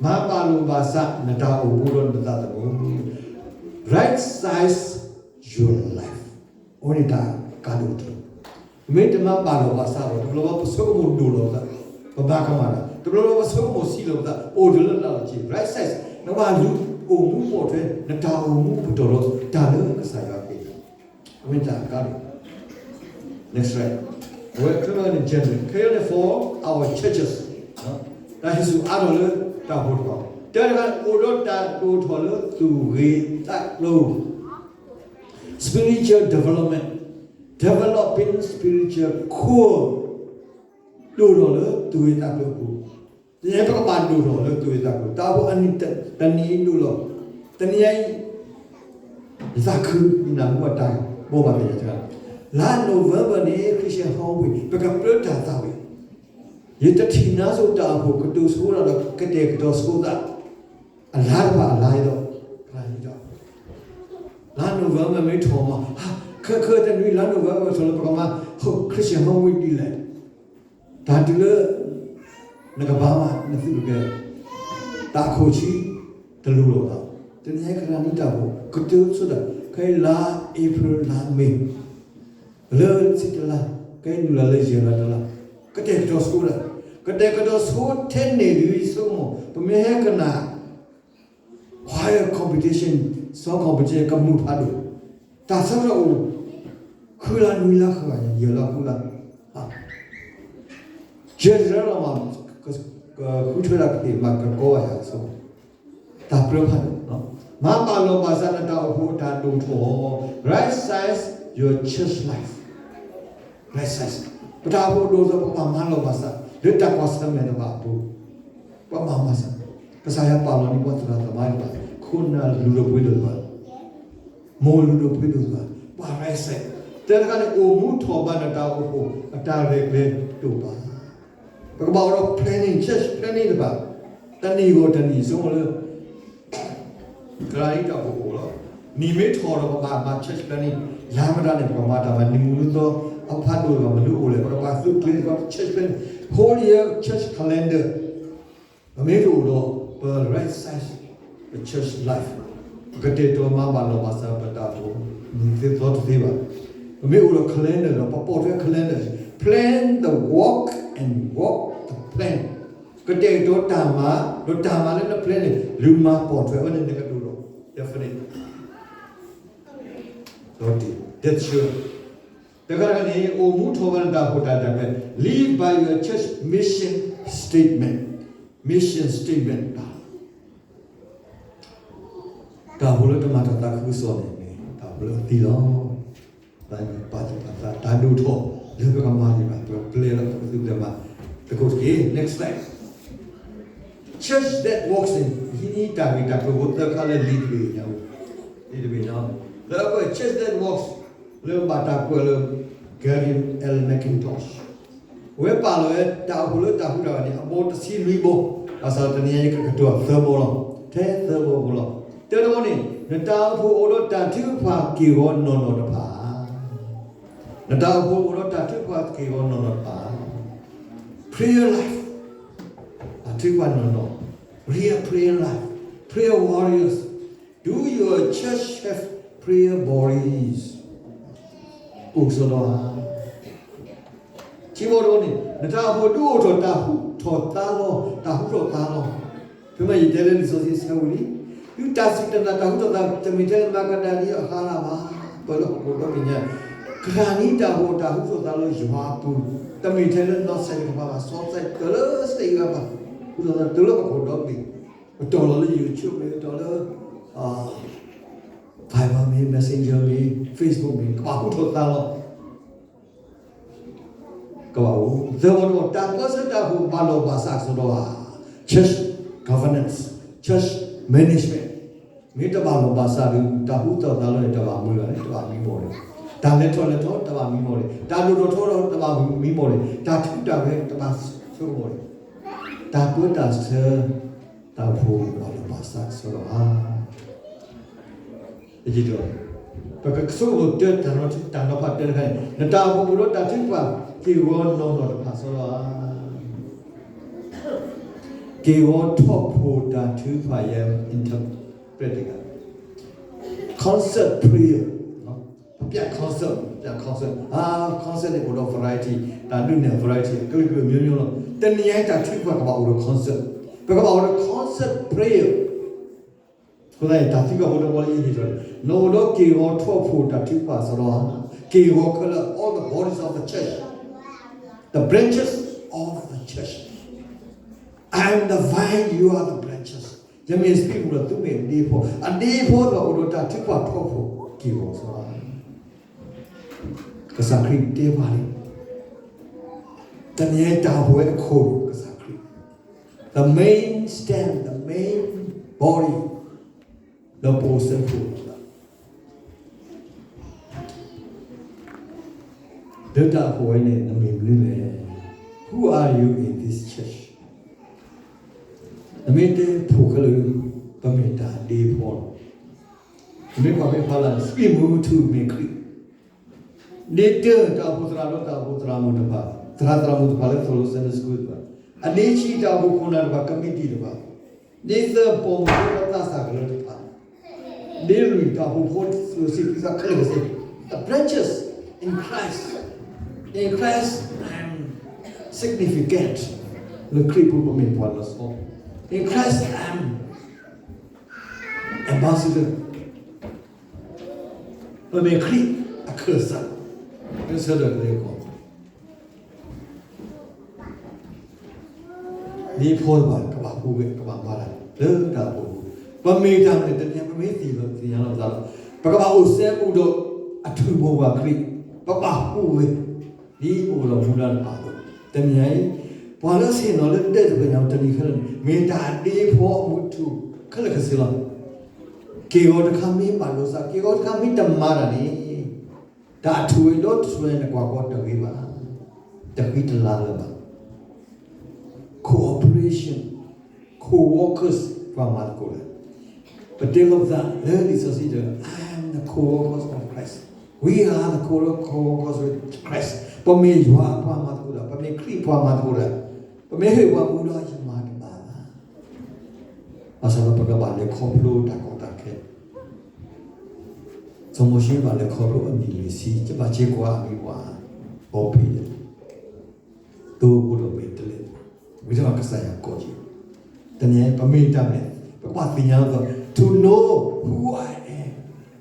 မၤဘၣ်လိာ်ဘၣ်စး နတၢ်အိၣ်မူဒီးနသးသမူ, right size your life, အဝဲန့ၣ်တၢ်ကါဒိၣ်တၢၢ် မ့ၢ်တမၤဘၣ်လိာ်ဘၣ်စးဘၣ် တဘျီဘျီပဆိကမိၣ်ဒိၣ်လီၤပသး, ပဘၣ်ကမၣ်တၢ်, တဘျီဘျီပဆိကမိၣ်ဆံးလီၤပသး အိၣ်တလၢတၢ်လီၤက့ၤ right size, နဘၣ်လူၤအိၣ်မူပိာ်ထွဲ နတၢ်အိၣ်မူပတီၢ်ဒီး တၢ်လၢကစၢ်ယွၤက့ၤ, အဝဲတၢ်ကါဒိၣ်, next slide, အဝဲခဲလၢာ်န့ၣ် general, ခဲလၢာ်န့ၣ် for our churches, တၢ်ဟ့ၣ်ဆူၣ်အါထီၣ်လၢတၢ်အိၣ်ဖှိၣ်တဖၣ်, တၢ်တခါန့ၣ် အိၣ်ဒီးတၢ်ဒိၣ်ထီၣ်လၢသူၣ်ဂ့ၤသးကျိၤ spiritual development, developing spiritual core, ဒိၣ်ထီၣ်လၢသူၣ်ဂ့ၤသးကျိၤအပူၤ, တနံၤအံၤပကဘၣ်ဒိၣ်ထီၣ်လၢသူၣ်ဂ့ၤသးကျိၤ, တၢ်ဖိအနံၣ်တနံၤအံၤဒိၣ်လီၤ, တနံၤအံၤ ယသးခု ယနၢ်ဟူအတၢ်ဘိးဘၣ်သ့ၣ်ညါတခါ, လါ November န့ၣ် Christian Home Week ပကပျၢတၢ်သးဝံၣ်, ယတထံၣ်နါစိၤတၢ်အိၣ်ဖှိၣ် ကတိၤဆိဒၣ်ဒီးကတဲာ်ကတီၤဆိသး အလါတဖၣ်အလါအံၤဒီး လါ November မ့ၢ်ထီၣ်မး, ခဲခါတနွံလါ November ထီၣ်လၢပကမၤ Christian Home Week ဒ်လဲၣ်, တၢ်တုၤလၢ နကဘါမး နသုးကဲ တၢ်အခိၣ်ဆံ တလိၤလီၤဘၣ်, တနံၤအံၤ ကရၢနံတၢ်အိၣ်ဖှိၣ် ကတိၤဆိဒၣ် ခဲအံၤလါ April လါ May လၢဆံတလါ, ခဲအံၤနုာ်လီၤလၢယဲၢ်လါတလါ, ကတဲာ်ကတီၤဆိဒၣ်, ကတဲာ်ကတီၤဆိထဲန့ၣ်ဒုး ယဆိကမိၣ် ပမ့ၢ်ဟဲကနၣ် choir competition, song competition ကမုာ်ဖးဒိၣ်, တၢ်ဆၢကတီၢ်အိၣ် ဃုလါနွံလါဃုလါ ယဲၢ်လါဃုလါ, ယဲၢ်လါလီၤမး ကဃုထၢဒၣ်ကသ့ၣ်မး ကကီဘၣ်ယၤဆိ, တၢ်ပြၢဖးဒိၣ်, မၤဘၣ်လိာ်ဘၣ်စးနတၢ်အိၣ်ဖှိၣ်အတၢ်ဒိၣ်ထီၣ်, right size your church life, right size, ပတၢ်အိၣ်ဖှိၣ်ဒိၣ်ထီၣ် ပကဘၣ်မၤလိာ်ဘၣ်စး လၢတၢ်ကွၢ်ဆၢၣ်မဲာ်တဖၣ်အပူၤ, ပကဘၣ်မၤစး, ကစၢ်ယွၤပာ်လီၤန့ၢ်ပှၤသရၣ်သမါတဖၣ်, ခိၣ်နၢ်လူၤဒိၣ်ပှ့ၤဒိၣ်တဖၣ်, မိၢ်လူၤဒိၣ်ပှ့ၤဒိၣ်တဖၣ်, ပှၤ right size, တၢ်တခါန့ၣ် အိၣ်မူထီၣ်ဘၣ်နတၢ်အိၣ်ဖှိၣ် အတၢ်ရဲၣ်ကျဲၤတအိၣ်ဘၣ်, ပကဘၣ်အိၣ်ဒီး planning, church planning တဖၣ်, တနံၣ်ဂီၢ်တနံၣ် ဆိကမိၣ်လၢ ကရၢနံတၢ်အိၣ်ဖှိၣ်လီၤ, နံၣ်မ့ၢ်ထီၣ်ဒီးပဘၣ်မၤ church planning, လါမတၤန့ၣ် ပကမၤတၢ်မၤ နံၣ်မုၢ်နံၤသီ အဖးဒိၣ်တဖၣ်မနုၤအိၣ်လဲၣ် ပကဘၣ်သုးကျဲၤ church planning, whole year church calendar, ပမ့ၢ်တအိၣ်ဒီး ပ right size, ပ church life, ပကတဲာ်ကတီၤမၤဘၣ်လိာ်ဘၣ်စးပတၢ်အိၣ်ဖှိၣ် နံၣ်သ့သီတသ့ဘၣ်, ပမ့ၢ်အိၣ်ဒီး calendar ဒီး ပပိာ်ထွဲ calendar, plan the walk and walk the plan, ကတဲာ်ကတီၤတၢ်မၤ ဒီးတၢ်မၤလၢန plan န့ၣ် လူၤမၤပိာ်ထွဲဝဲန့ၣ် နကဒိၣ်ထီၣ် definite ဒီး that's sure, တခါတခါန့ၣ် အိၣ်မူထီၣ်ဘၣ်နတၢ်အိၣ်ဖှိၣ်တၢ်ဒၣ်ပဲ live by your church mission statement, mission statement တၢ်, တၢ်အိၣ်ဖှိၣ်လၢတမၤတၢ်သးခုကစီၣ်န့ၣ် တၢ်အိၣ်ဖှိၣ်လၢအသံလီၤ. ပာ်သူၣ်ပာ်သး တၢ်ဒိၣ်ထီၣ်လၢပကမၤန့ၣ်ဘၣ် ပကပျဲလၢပကသူၣ်ပျဲမၤသကိးတက့ၢ်. Next slide. Church that walks in ဟံးန့ၢ်တၢ်ဂ့ၢ်တၢ်ကျိၤဖိသၢခါလၢလံာ်တဘ့ၣ်ညါ, လံာ်တဘ့ၣ်ညါ, လၢအကွဲး Church that walks လၢဘၣ်တၢ်ကွဲးလၢ Gavin L. McIntosh ဝဲပာ်လီၤဝဲတၢ်အိၣ်ဖှိၣ်လၢတၢ်ဟူးတၢ်ဂဲၤန့ၣ် အဘီတဆံလွံၢ်ဘီ, ဘၣ်ဆၣ်တနံၤအံၤယကကတိၤသၢဘီလီၤ. ထဲသၢဘီဖိလီၤ. တၢတဘီန့ၣ် နတၢ်အိၣ်ဖှိၣ်အိၣ်ဒီးတၢ်ထုကဖၣ်က့ၢ်ဂီၤနီၢ်နီၢ်တဖၣ် နတၢ်အိၣ်ဖှိၣ်အိၣ်ဒီးတၢ်ထုကဖၣ်က့ၢ်ဂီၤနီၢ်နီၢ်တဖၣ်, prayer life, တၢ်ထုကဖၣ်နီၢ်နီၢ်, real prayer life, prayer warriors, do your church have prayer bodies? အိၣ်ကစီဒီဧါ. ခံဘီတဘီန့ၣ် နတၢ်အိၣ်ဖှိၣ်ဒုးအိၣ်ထီၣ်တၢ်ဟူးထီၣ်သါလီၤ, တၢ်ဟူးထီၣ်သါလီၤ. ဖဲမ့ၢ်ယတဲလၢလံာ်စီဆှံဆၢဝံၤလံ, ဒုးတၢ်စူၢ်တၢ်နာ်တၢ်ဟူးထီၣ်သါ တမ့ၢ်ထဲလၢမၤကဒါနံအဟါလၢၤဘၣ်, ပၢၤလၢဟီၣ်ခိၣ်ဒီဘ့ၣ်ညါ, ကရၢနံတၢ်အိၣ်ဖှိၣ်တၢ်ဟူးထီၣ်သါလၢယွၤအပူၤ, တမ့ၢ်ထဲလၢနီၢ်စဲးတကပၤဘၣ်, စီၤစဲးတၢၤလၢစဲးအံၤဘၣ်, ဟူးထီၣ်သါတုၤလၢဟီၣ်ခိၣ်ဒီဘ့ၣ်, ပတီၢ်လီၤလၢ YouTube မ့ၢ်ဂ့ၤ, ပတီၢ်လၢ Viber မ့ၢ် Messenger မ့ၢ် Facebook မ့ၢ် ကဘၣ်ဟူးထီၣ်သါလီၤ. ကဘၣ်အိၣ် သၢဘီတဘီ တၢ်ပၢဆှၢတၢ်အိၣ်ဖှိၣ်ဘၣ်လီၢ်ဘၣ်စးကစီဒီဧါ, church governance, church management, မ့ၢ်တဘၣ်လီၢ်ဘၣ်စးဒီး တၢ်ဟူးထီၣ်သါလီၤန့ၣ် တဘၣ်မုာ်ဘၣ်န့ၣ် တဘၣ်မံဘီၣ်န့ၣ်, တၢ်လဲၤထီၣ်လဲၤထီ တဘၣ်မံဘီၣ်န့ၣ်, တၢ်ဒိၣ်ထီၣ်ထီထီၣ် တဘၣ်မံဘီၣ်န့ၣ်, တၢ်ထူးတၢ်ဂဲၤ တဘၣ်ဆိကမိၣ်န့ၣ်, တၢ်ပၢတၢ်ဆှၢ တၢ်အိၣ်ဖှိၣ်ဘၣ်လီၢ်ဘၣ်စးကစီဒီဧါ. ပကဆိကမိၣ်တၢ် တၢ်နီၤဖးတၢ်တခါန့ၣ် နတၢ်အိၣ်ဖှိၣ်အိၣ်ဒီးတၢ်ထုကဖၣ်က့ၢ်ဂီၤနီၢ်နီၢ်တဖၣ်စီဒီဧါ. က့ၢ်ဂီၤထီၣ်ဖှိၣ်တၢ်ထုကဖၣ် ယဲ interpret တဂၤ concept prayer, ပပျး concept, ပျး concept, အါ concept န့ၣ်အိၣ်ဒီး variety, တၢ်ဒုးနဲၣ် variety ကလုာ်ကလုာ် မျိုးမျိုး လီၤ. တနံၤအံၤတၢ်ထုကဖၣ်ကဘၣ်အိၣ်ဒီး concept, ပကဘၣ်အိၣ်ဒီး concept prayer. အဃိသတးန့ၣ် တၢ်သံကွၢ်ဖိတဘီလၢယဟ့ၣ်ထီၣ်န့ၣ် နအိၣ်ဒီးက့ၢ်ဂီၤထီၣ်ဖှိၣ်တၢ်ထုကဖၣ်စီဒီဧါ, က့ၢ်ဂီၤခဲလၢာ် all the bodies of the church, the branches of the church, I am the vine, you are the branches, ယမ့ၢ်စပံးမုၢ်ဒီးသုမ့ၢ်အဒ့ဖိ, အဒ့ဖိဒီးအိၣ်ဒီးတၢ်ထုကဖၣ်ထီၣ်ဖှိၣ်က့ၢ်ဂီၤစီဒီဧါ. ကစၢ်ခရံာ်တဲပှၤလံ, တနံၤအံၤတၢ်အိၣ်ဖှိၣ်ဝဲအခိၣ်ဒီးကစၢ်ခရံာ်, the main stand, the main body, ဒီးပအိၣ်စဲဖှိၣ်လိာ်သး လၢတၢ်အိၣ်ဖှိၣ်ဝဲန့ၣ် နမ့ၢ်မနုၤလဲၣ်. Who are you in this church? နမ့ၢ်တဲဖှိၣ်ခဲလၢာ်, ပမ့ၢ်တၢ်ဒ့ဖိလီၤ. နမ့ၢ်ကွၢ်ဖဲဖးလၢ် စပံးမုၢ်ထူၣ်မ့ၢ်ခရံာ်, ဒ့တၢ တၢ်အိၣ်ဖှိၣ်သရၣ်ဒိၣ် တၢ်အိၣ်ဖှိၣ်သရၣ်မုၣ်တဖၣ်, သရၣ်သရၣ်မုၣ်တဖၣ်လၢသိၣ်လိ Sunday school တဖၣ်, အဒ့ဆံ တၢ်အိၣ်ဖှိၣ်ခိၣ်နၢ်တဖၣ် committee တဖၣ်, ဒ့သၢ ပိာ်မုၣ်ဖိသးစၢ်ကရၢတဖၣ်, ဒ့လွံၢ် တၢ်အိၣ်ဖှိၣ်ဖိ သုးစ့ၣ်သုးစါခဲလၢာ်ခဲဆ့, the branches in Christ, in Christ I am significant, လၢခရံာ်ပူၤပမ့ၢ်ပှၤလီၤဆီ, in Christ I am ambassador, ပမ့ၢ်ခရံာ်အခၢၣ်စး, လၢဆၢထၢၣ်ကရၢကီၢ် ဒ့ဖိတဖၣ် ကဘၣ်ဟူးဂဲၤ ကဘၣ်မၤတၢ်လၢတၢ်အိၣ်ဖှိၣ်ပူၤ, ပမ့ၢ်တၢ်မနုၤလဲၣ် တနံၤအံၤ ပမ့ၢ်သ့ၣ်ညါလီၤပသးလီၤ, ပကဘၣ်အိၣ်စဲဘူးဒီးအထူၣ်မိၢ်ပှၢ်ခရံာ်, ပဘၣ်ဟူးဂဲၤ ဒ်ပအိၣ်ဒီးမူဒါတဖၣ်အသိး, တနံၤအံၤ ပှၤလၢဆ့ၣ်နီၤလၢဒဲတဖျၢၣ်ညါတနံၤခဲလၢာ်န့ၣ် မ့ၢ်တၢ်ဒ့ဖိအမူထူၣ်ခဲလၢာ်ခဲဆ့လီၤ. က့ၢ်ဂီၤတခါမ့ၢ်ဘၣ်ဒိစၢ်, က့ၢ်ဂီၤတခါမ့ၢ်တမၤတၢ်န့ၣ် တၢ်အထူၣ်ဝဲဒီးတထူၣ်ဝဲန့ၣ် ကွၢ်ကီတဂ့ၤဘၣ်, တဃံတလၤလၢၤဘၣ်. Cooperation, co-workers ပှၤမၤသကိးတၢ်, ပတဲလိာ်ပသးလၢလံာ်စီဆှံတၢ်, I am the co-workers of Christ, we are the co-, co-workers with Christ, ပမ့ၢ်ယွၤအပှၤမၤသကိးတၢ်, ပမ့ၢ်ခရံာ်ပှၤမၤသကိးတၢ်, ပမ့ၢ်ဟ့ၣ်ပှၤမူဒါယမၤတဘၣ်ဘၣ်. ဘၣ်ဆၣ်ဒီးပကဘၣ်လဲၤခီဖျိတၢ်ကီတၢ်ခဲ စီၤမိၤၡ့ဘၣ်လဲၤခီဖျိအနံၣ်လွံၢ်ဆံ, ကဘၣ်စ့ကွၢ်အမံၤပှၢ်, အီပံၤ, သိဖိဒီးဘ့းတလ့, ဝံၤတဘၣ်ကစၢ်ယွၤကိးက့ၤ, တနံၤအံၤ ပမ့ၢ်တၢ်မနုၤလဲၣ်, ပကဘၣ်သ့ၣ်ညါလီၤသး, to know who I am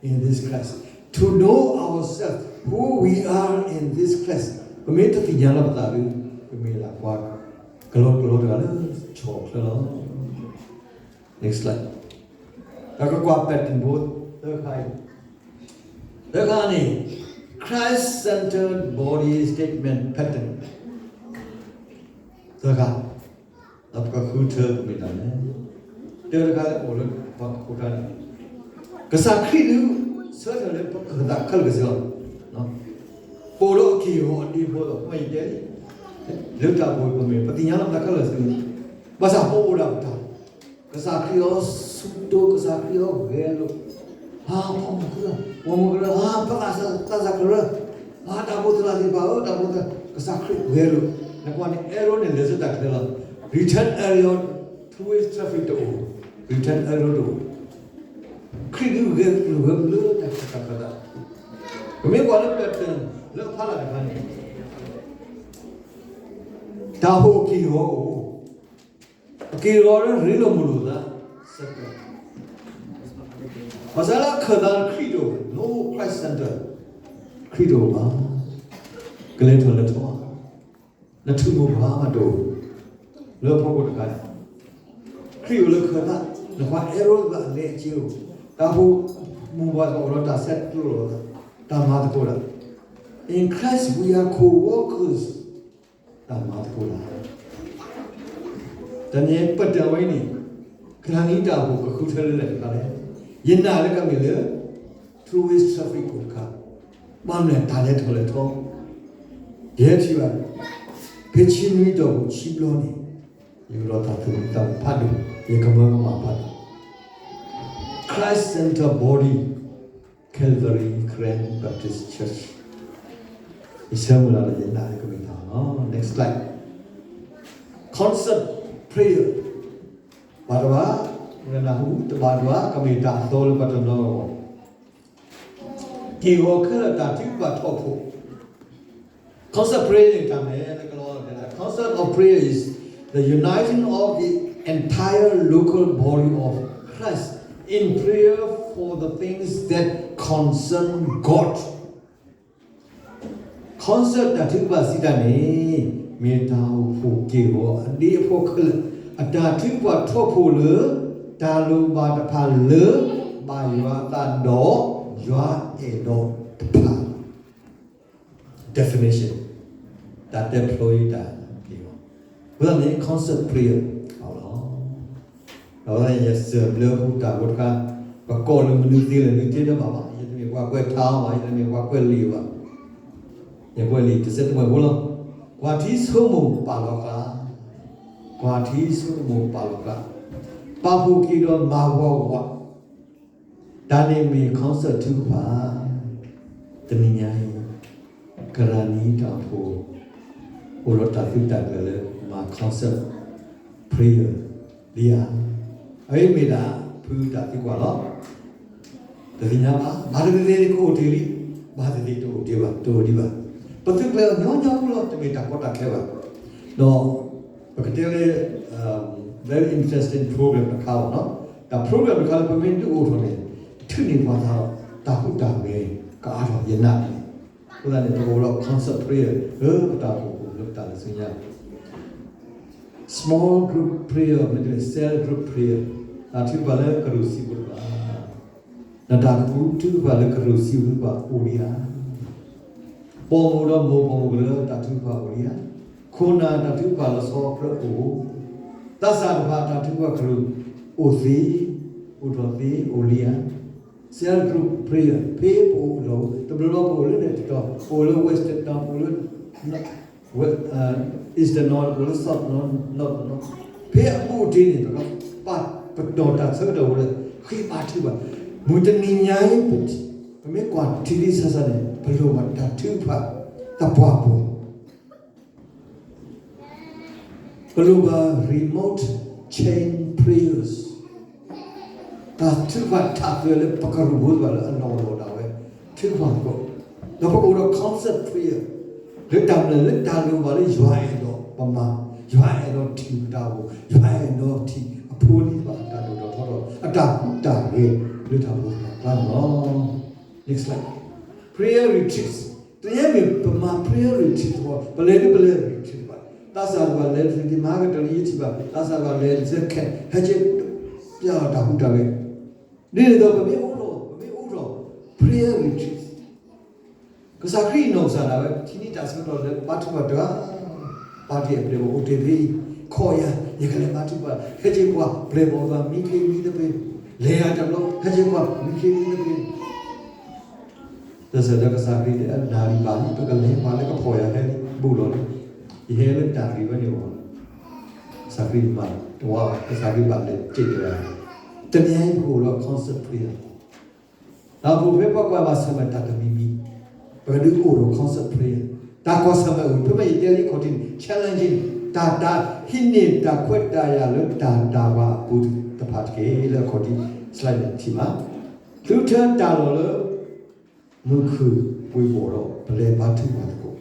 in this Christ, to know ourselves, who we are in this Christ. ပမ့ၢ်တသ့ၣ်ညါလီၤပသးဒီး ပမ့ၢ်လၢကွၢ် ကလီကလီတဂၤလၢဆီၣ်ချၢလီၤ. Next slide. ဒီးကကွၢ် pattern ဖိသၢခါအံၤ, သၢခါန့ၣ် Christ-centered body statement pattern သၢခါ, ဒီးပကဃုထၢပမ့ၢ်တၢ်လဲၣ်. တၢတခါလၢပအိၣ်လၢပှၤခိၣ်တၢ်န့ၣ်, ကစၢ်ခရံာ်ဒုးဆၢထၢၣ်လၢပကသးခဲလၢာ်ကစၢ်လီၤ. ပအိၣ်ဒီးအက့ၢ်အဂီၤအဒ့ဖိဒီး မ့ၢ်ယတဲလံ, လၢတၢ်ပဝဲပမ့ၢ် ပသ့ၣ်ညါလီၤပသးခဲလၢာ်စ့ၢ်ကီး, ဘၣ်ဆၣ်ပအိၣ်ဒၣ်ပတၢ် ကစၢ်ခရံာ်အီၤဆူၣ်တိၢ်, ကစၢ်ခရံာ်အီၤဂဲၤလိာ်, ဟါ, ပှၤမုၢ်ကရၢ, ပှၤမုၢ်ကရၢ, ဟါ, ပသးစၢ်ကရၢ, ဟါ, တၢ်ဖိသရၣ်သ့ၣ်တဖၣ်ဧၢ, တၢ်ဖိသရၣ်, ကစၢ်ခရံာ်ဂဲၤလိာ်, နကွၢ်န့ၣ် arrow န့ၣ် လဲၤဆူတၢ်ချၢလီၤ. Return arrow, two-way traffic တအိၣ်, return arrow တအိၣ်, ခရံာ်ဒုးဂဲၤလိာ်ဂဲၤလိာ်လၢတၢ်ခၢၣ်သး, ပမ့ၢ်ကွၢ်လၢ pattern လၢအဖီလာ်တခါန့ၣ် တၢ်ဟူးအက့ၢ်အဂီၤအိၣ်, အက့ၢ်အဂီၤလၢရ့လိာ်မုာ်လိာ်သး, ဘၣ်ဆၣ်လၢအခၢၣ်သးခရံာ်တအိၣ်, no Christ center, ခရံာ်တအိၣ်ဘၣ်, ကလဲၤထီၣ်လဲၤထီ, နထူၣ်မိၢ်ပှၢ်မးတအိၣ်, လၢဖီခိၣ်တခါန့ၣ်, ခရံာ်အိၣ်လၢခၢၣ်သး, နကွၢ် arrow ဘၣ်အလဲအက့အိၣ်, တၢ်ဟူးမိၢ်ပှၢ်အိၣ်ဒီးတၢ်ဆဲးကျိးလိာ်သး, တၢ်မၤသကိးတၢ်, In Christ we are co-workers, တၢ်မၤသကိးတၢ်, တနံၤပတၢ်ဝဲန့ၣ်, ကရၢနံတၢ်အိၣ်ဖှိၣ်ကဃုထၢလၢလဲၣ်တခါလဲၣ်, ယနာ်လၢကမ့ၢ်လၢ two-way traffic အိၣ်တခါ, ဘၣ်မနုၤတၢ်လဲၤထီၣ်လဲၤထီ, ယဟဲထံၣ်ဘၣ်, ဖဲဆံနွံတီၢ်ပူၤဆံဘျီန့ၣ်, ယကဒီးတၢ်သူၣ်တၢ်ဖးဒိၣ်, ယကမၢကမၣ်ဖးဒိၣ်, Christ Center Body, Calvary Karen Baptist Church, ယဆၢမုၢ်လၢ်ဒီးယနာ်လၢကမ့ၢ်တၢ်လီၤ. Next slide. Concert prayer, ဘၣ်တဘၣ်, နနၢ်ဟူတဘၣ်တဘၣ် ကမ့ၢ်တၢ်အသီလၢပှၤတနီၤအဂီၢ်, က့ၢ်ဂီၤခဲလၢာ်တၢ်ထုကဖၣ်ထီၣ်ဖိ, Concert prayer န့ၣ်တၢ်မ့ၢ်လၢကလီလီၤ, Concert of prayer is the uniting of the entire local body of Christ in prayer for the things that concern God. Concert တၢ်ထုကဖၣ်စံးတၢ်န့ၣ်, မ့ၢ်တၢ်အိၣ်ဖှိၣ်က့ၢ်ဂီၤအဒ့အဖီခဲလၢာ်, အတၢ်ထုကဖၣ်ထီၣ်ဖိလၢ တၢ်လိၣ်ဘၣ်တဖၣ်လၢ ဘၣ်ယွၤအသးဒီး ယွၤအဲၣ်ဒိးတဖၣ် definition, တၢ်တဲဖျါတၢ်က့ၢ်ဂီၤ, အဃိသတးန့ၣ် concert prayer လီၤ. ဒီးယစၢၤဘျၢဖိတၢ်ဖိတခါ, ပကိးလၢမနုၤသ့လဲၣ် နုၤတ့ၢ်တဘၣ်ဘၣ်, ယတမ့ၢ်ပှၤကွဲးထါဘၣ်, ယတမ့ၢ်ပှၤကွဲးလံာ်ဘၣ်, ယကွဲးလံာ်တစဲးတမှဲၤဖိလီၤ. ကွၢ်ထံဆိကမိၣ်ပာ်လီၤဃာ်, ကွၢ်ထံဆိကမိၣ်ပာ်လီၤဃာ်, ပာ်ဖှိၣ်က့ၤဒီးမၤဝီဝး တၢ်န့ၣ်မ့ၢ် concert ထုကဖၣ်, တနံၤညါအံၤ, ကရၢနံတၢ်အိၣ်ဖှိၣ်, အိၣ်ဒီးတၢ်သုးတၢ်ကျဲၤလၢမၤ concert prayer လံဧါ. အအံၤမ့ၢ်ဒၣ်ဖုတၢ်သံကွၢ်လီၤ. တသ့ၣ်ညါဘၣ်, ဘၣ်သ့ၣ်သ့ၣ်ကအိၣ်တ့ၢ်လံ, ဘၣ်သ့ၣ်သ့ၣ်တအိၣ်တ့ၢ်ဘၣ်, တအိၣ်ဒံးဘၣ်. ပသုးကျဲၤအီၤညီညီဖိလီၤ, တမ့ၢ်တၢ်ကီတၢ်ခဲဘၣ်. ဒီး ပကတဲလၢ very interesting program တခါလီၤ. တၢ် program တခါလၢပမ့ၢ်ဒုးအိၣ်ထီၣ်န့ၣ်, ထုးန့ၢ်ပှၤသးဒီး တၢ်ဟူးတၢ်ဂဲၤကအါထီၣ်ယနာ်န့ၣ်, အဃိသတးန့ၣ် ပကအိၣ်ဒီး concert prayer လၢပတၢ်အိၣ်ဖှိၣ်လၢပတၢ်လဲၤဆူညါ small group prayer မ့တမ့ၢ် cell group prayer, တၢ်ထုကဖၣ်လၢကရူၢ်စံးဖိတဖၣ်, နတၢ်ကပူၤထုကဖၣ်လၢကရူၢ်စံးဖိတဖၣ်အိၣ်လံဧါ. ပိာ်မုၣ်ဒီးမိၢ်ပိာ်မုၣ်ကရၢတၢ်ထုကဖၣ်အိၣ်လံဧါ. ခိၣ်နၢ်တၢ်ထုကဖၣ်လၢစီၤခရၢအိၣ်, သးစၢ်တဖၣ်တၢ်ထုကဖၣ်ကရူၢ်အိၣ်သ့, အိၣ်ထီၣ်သ့အိၣ်လံဧါ. cell group prayer ဖဲပအိၣ်လီၤ, တဘျီဘျီပအိၣ်လၢန့ၣ်တတီၤ, ပအိၣ်လၢ Western တီၤ, ပအိၣ်လၢ Eastern နီၤ, ပအိၣ်လၢ South နီၤ, North နီၤ, ဖဲအပူၤအတ့ၢ်န့ၣ် ပကပာ်ပတီၢ်တၢ်ဆၢကတီၢ်ဝဲလၢ ဃ့ဘါထုကဖၣ်, မုၢ်တနံၤညါအံၤ ပမ့ၢ်ကွၢ်ထံထံဆးဆးန့ၣ် ပလိၣ်ဘၣ်တၢ်ထုကဖၣ်သပှၢ်ပူၤ ပလိၣ်ဘၣ် remote chain prayers, တၢ်ထုကဖၣ်ထးသွဲလၢပကရူၢ်ဖိသ့ၣ်တဖၣ်လၢအလီၢ်လီၢ်ဒၣ်ဝဲ, ထုကဖၣ်သကိး, ဒီးပကအိၣ်ဒီး concert prayer, လၢတၢ်မနုၤလဲၣ်, လၢတၢ်လိၣ်ဘၣ်လၢယွၤအဲၣ်ဒိးပမၤ, ယွၤအဲၣ်ဒိးထံၣ်ပတၢ်အိၣ်, ယွၤအဲၣ်ဒိးထံၣ်အဖိအလံၤသ့ၣ်တဖၣ်အတၢ်ဒိၣ်ထီၣ်ထီထီၣ်, အတၢ်ဟူးတၢ်ဂဲၤလၢတၢ်အိၣ်ဖှိၣ်အကျါန့ၣ်လီၤ. Next slide. Prayer retreats. တနံၤအံၤမ့ၢ်ပမၤ prayer retreat သ့ၣ်တဖၣ်, ပလဲၤဒ်ပလဲၤ retreat တဖၣ်, သးစၢ်တဖၣ်လဲၤတသ့ မၤကတၢၢ်လၢယထံၣ်ဘၣ်, သးစၢ်တဖၣ်လဲၤတသ့ခဲ ဟဲက့ၤပျၢ်လီၤတၢ်ဟူးတၢ်ဂဲၤ, ဒ်န့ၣ်ဒီးပမ့ၢ်အိၣ်ထီၣ် ပမ့ၢ်အိၣ်ထီၣ် prayer retreat, ကစၢ်ခရံာ်နီၢ်ကစၢ်ဒၣ်ဝဲ ထံၣ်န့ၢ်တၢ်ဆၢကတီၢ်လၢဘါထုကဖၣ်တဂၤ, ပၢ်တ့ၢ်အပျဲၢ်ဘီၣ်အိၣ်တ့ၢ်ဖဲအံၤ, ခိးယၤ ယကလဲၤဘါထုကဖၣ်, ဟဲက့ၤကွၢ် ပျဲၢ်ဘီၣ်သးမံခ့မံသပ့ၤ, လဲၤယၤတဘျီ ဟဲက့ၤကွၢ် မံခ့မံသပ့ၤ တစဲးဒီးကစၢ်ခရံာ်တဲ နၢ်လံဘၣ်လံ ပကလဲၤပှၤလၢကဖီၣ်ယၤဟဲလံ ဘူးလီၤလံ, ယဟဲလၢတၢ်ဂ့ၢ်ဝဲန့ၣ်အီၤ, ကစၢ်ခရံာ်မၤတဝါ, ကစၢ်ခရံာ်ဘၣ်လဲၤတ့ၢ်တဂၤ, တနံၤအံၤပအိၣ်ဒီး concert prayer, ဒီးပဖိပကွၢ်ဘၣ်ဆၢၣ်မဲာ်တၢ်တမံၤမံၤ, ပကဒုးအိၣ်ဒီး concert prayer, တၢ်ကွၢ်ဆၢၣ်မဲာ်အိၣ် ဖဲမ့ၢ်ယတဲလံခီၣ်ထံးန့ၣ် challenging, တၢ်တၢ်ဟံးန့ၢ်တၢ်ခွဲးတၢ်ယာ်လၢတၢ်တၢ်ဘၣ်အပူၤ တဖၣ်တက့ၢ်လၢအခီၣ်ထံး slide န့ၣ်ထံၣ်ဘၣ်, သုထၢတၢ်လီၢ်လၢ မုၢ်ခုၣ်ပှ့ၤဘီၣ်ဒီး ပလဲၤဘါထုကဖၣ်သကိး,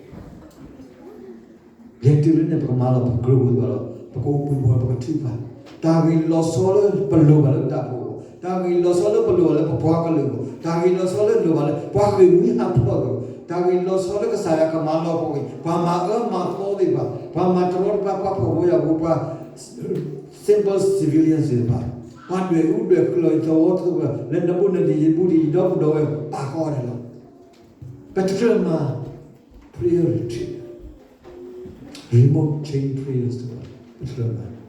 လဲၤတုၤလၢန့ၣ် ပကမၤလီၤပကြၢးဝံၤဘၣ်ဒီး ပကအိၣ်ပှ့ၤဘီၣ်ဒီး ပကထုကဖၣ်, တၢ်ဂ့ၢ်လီၤဆီလၢပလိၣ်ဘၣ်လၢတၢ်ဖှီၣ်အဂီၢ်, တၢ်ဂ့ၢ်လီၤဆီလၢပလိၣ်ဘၣ်လၢပပှၤကလုာ်အဂီၢ်, တၢ်ဂ့ၢ်လီၤဆီလၢလိၣ်ဘၣ်လၢပှၤဃ့ၢ်မှံဟးဖျိးအဂီၢ်, တၢ်ဂ့ၢ်လီၤဆီလၢကစၢ်ယွၤကမၤလီၤပှီၢ်ကွံာ် ပှၤမၤအၢမၤသီသ့ၣ်တဖၣ်, ပှၤမၤတရီတပါ ပှၤဖှီၣ်ဖိယာ်ဖိ ပှၤ simple civilians သ့ၣ်တဖၣ်, ပှၤဒွဲၣ်အူဒွဲၣ်ဃုာ်လီၤ ယသဝီသဝီ လၢနဘူးနဒီး ယဘူးဒီး ယဒီပုၢ်ဒီဝဲၢ် ပာ်ဃီဒဲးလီၤ. ပတကြၢးမၤ prayer retreat, remote chain prayers တဖၣ် ပတကြၢးမၤ,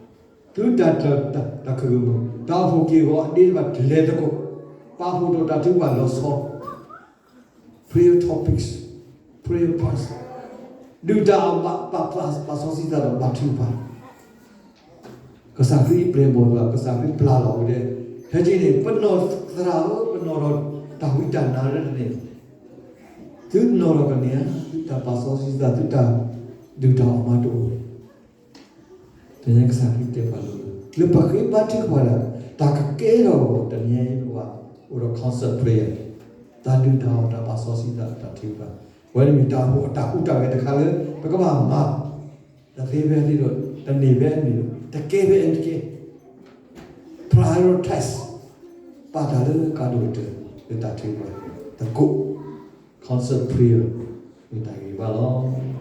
သုတၢ်တၢ်တၢ်ခုၣ်မုၢ် တၢ်အိၣ်ဖှိၣ်က့ၢ်ဂီၤအဒ့တဖၣ် လဲၤသကိး, ပာ်ဖှိၣ်ထီၣ်တၢ်ထုကဖၣ်လီၤဆီ prayer topics, prayer points, ဒုၣ်တၢ်အီၣ်ဘၣ် ပာ်စီဆှံသးဒီးဘါထုကဖၣ်, ကစၢ်ခရံာ်ပျဲၢ်ဘီၣ်သး ကစၢ်ခရံာ်ပျဲၢ်ဘီၣ်သး, ဖဲက့န့ၣ် ပနီၢ်သရၣ်ဧၢ ပနီၢ်ထီၣ်တၢ်ဝံတၢ်နါလၢတန့ၢ်, သုနီၢ်ထီၣ်ကန့ၢ်ဧါ, သုတၢ်ပာ်စီဆှံသး သုတၢ်ဒုၣ်တၢ်အီၣ်မၤတအိၣ်န့ၣ် တနံၤအံၤကစၢ်ခရံာ်တဲပှၤလၢ လၢပဃ့ဘါထုကဖၣ်ဒီး တၢ်ကကဲထီၣ်အဂီၢ် တနံၤအံၤပကဘၣ်အိၣ်ဒီး concert prayer, တၢ်ဒုၣ်တၢ်အီၣ် တၢ်ပာ်စီဆှံသး တၢ်ထုကဖၣ်, အဝဲန့ၣ်မ့ၢ်တၢ်အိၣ်ဖှိၣ်အတၢ်ဟူးတၢ်ဂဲၤတခါလၢ ပကဘၣ်မၤ, တသ့ဖဲအသ့ဒီး တန့ၢ်ဖဲအန့ၣ်ဒီး တကဲဖဲအတကဲ, prioritize, ပာ်တၢ်လၢကါဒိၣ်ကတၢၢ် လၢတၢ်ထုကဖၣ်သကိး, concert prayer မ့ၢ်တၢ်ဂ့ၤဘၣ်လီၤ.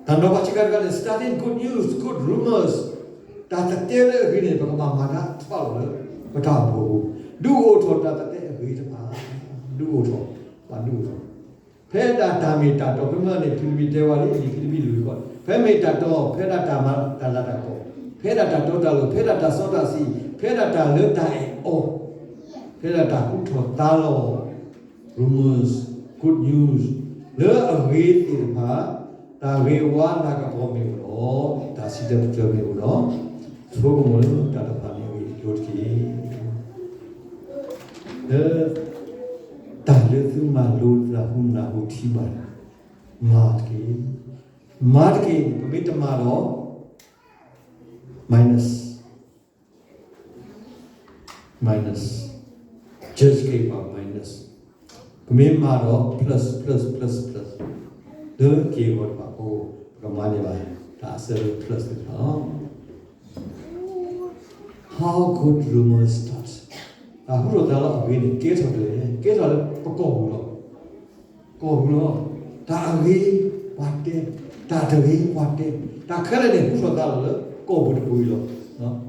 တၢ်နီၤဖးဆံးခါတခါန့ၣ် starting good news, good rumors, တၢ်သတဲလၢအဂ့ၤန့ၣ် ပကဘၣ်မၤတၢ်ထွဲလီၤလၢ ပတၢ်အိၣ်ဖှိၣ်အပူၤ, ဒုးအိၣ်ထီၣ်တၢ်သတဲအဂ့ၤတဖၣ်, ဒုးအိၣ်ထီၣ်, ဘၣ်ဒုးအိၣ်ထီၣ်, ဖဲဒၣ်တၢ်မ့ၢ်တၢ်တီ ဖဲမ့ၢ်န့ၣ် ဖံလံးပံးတဲဝဲလံ ဖံလံးပံးလွံၢ်ဃီ, ဖဲမ့ၢ်တၢ်တီ ဖဲဒၣ်တၢ်မၤတၢ်လၤတၢ်ကပီၤ, ဖဲဒၣ်တၢ်တီတၢ်လိၤ ဖဲဒၣ်တၢ်စီတၢ်ဆှံ, ဖဲဒၣ်တၢ်လၢတၢ်အဲၣ်အီၤ, ဖဲဒၣ်တၢ်ဟူထီၣ်သါလီၤ rumors, good news, လၢအဂ့ၤသ့ၣ်တဖၣ်, တၢ်ဂ့ၤဝါလၤကပီၤမ့ၢ်အိၣ်ဒီး တၢ်စံးတၢ်ကတိၤမ့ၢ်အိၣ်ဒီး, ဆိကမိၣ်လၢတၢ်တဖၣ်န့ၣ်အဂ့ၢ်အကျိၤတက့ၢ်. လၢ တၢ်လၢသုမၤလိသးဟူနၢ်ဟူထံဘၣ်, မၤတက့ၢ်. မၤတက့ၢ်, ပမ့ၢ်တမၤဒီး minus, minus, church က့ၤပှၤ minus, ပမ့ၢ်မၤဒီး plus, plus, plus, plus, လၢက့ၤဂီၤတဖၣ်အဃိ ပကမၤန့ၢ်ဘၣ် တၢ်အဆၢလၢ plus သ့ၣ်တဖၣ်လီၤ. How good rumors start. တၢ်ဟူထီၣ်သါလီၤအဂ့ၤန့ၣ် ကဲထီၣ်ဒ်လဲၣ်, ကဲထီၣ်လၢပကီၢ်ပူၤလီၤ. ကီၢ်ပူၤလီၤ. တၢ်အဂ့ၤပှၤတဲ, တၢ်တဂ့ၤပှၤတဲ, တၢ်ခဲလၢာ်န့ၣ် ဟူထီၣ်သါလီၤလၢကီၢ်ပူၤတပူၤအံၤလီၤ.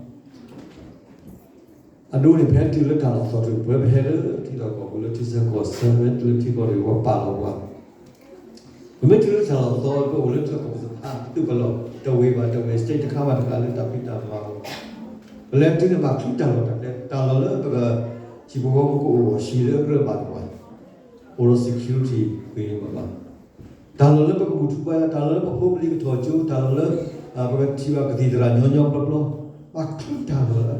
အဒိန့ၣ် ဖဲတုၤလၢတၢ်လီၢ်သီတဖၣ် ပဝဲပဟဲလၢထံလီၢ်ကီၢ်ပူၤလၢထံဆၢကီၢ်ဆၢ ဖဲတုၤလၢထံကီၢ်တဖၣ် ပှၤပာ်လီၤပှၤ ပမ့ၢ်တုၤလၢတၢ်လီၢ်သီ ပအိၣ်လၢထံကီၢ်ပူၤသ့ၣ်တဖၣ် ပသုးပလီၢ်တဝ့ၤဘၣ်တဝ့ၤ state တခါဘၣ်တခါလၢတၢ်ဖံးတၢ်မၤအဂီၢ် ပလဲၤတုၤန့ၣ် ဘၣ်ချုးတၢ်လီၢ်တၢ်ကျဲ တၢ်လီၢ်လၢပက ဟံၣ်ဖိဃီဖိကအိၣ်အဂီၢ် ဟံၣ်လၢအကြၢးဘၣ်တပှၤ အိၣ်ဒီး security ဂ့ၤမးဘၣ် တၢ်လီၢ်လၢပကဘူၣ်ထီၣ်ဘါယွၤ တၢ်လီၢ်လၢပဖိပလံၤကထီၣ်ကၠိ တၢ်လီၢ်လၢ ပကထံၣ်ဘၣ်ကသံၣ်သရၣ်ညီညီပျီပျီ ဘၣ်ချုးတၢ်လီၢ်လၢအကြၢးဘၣ်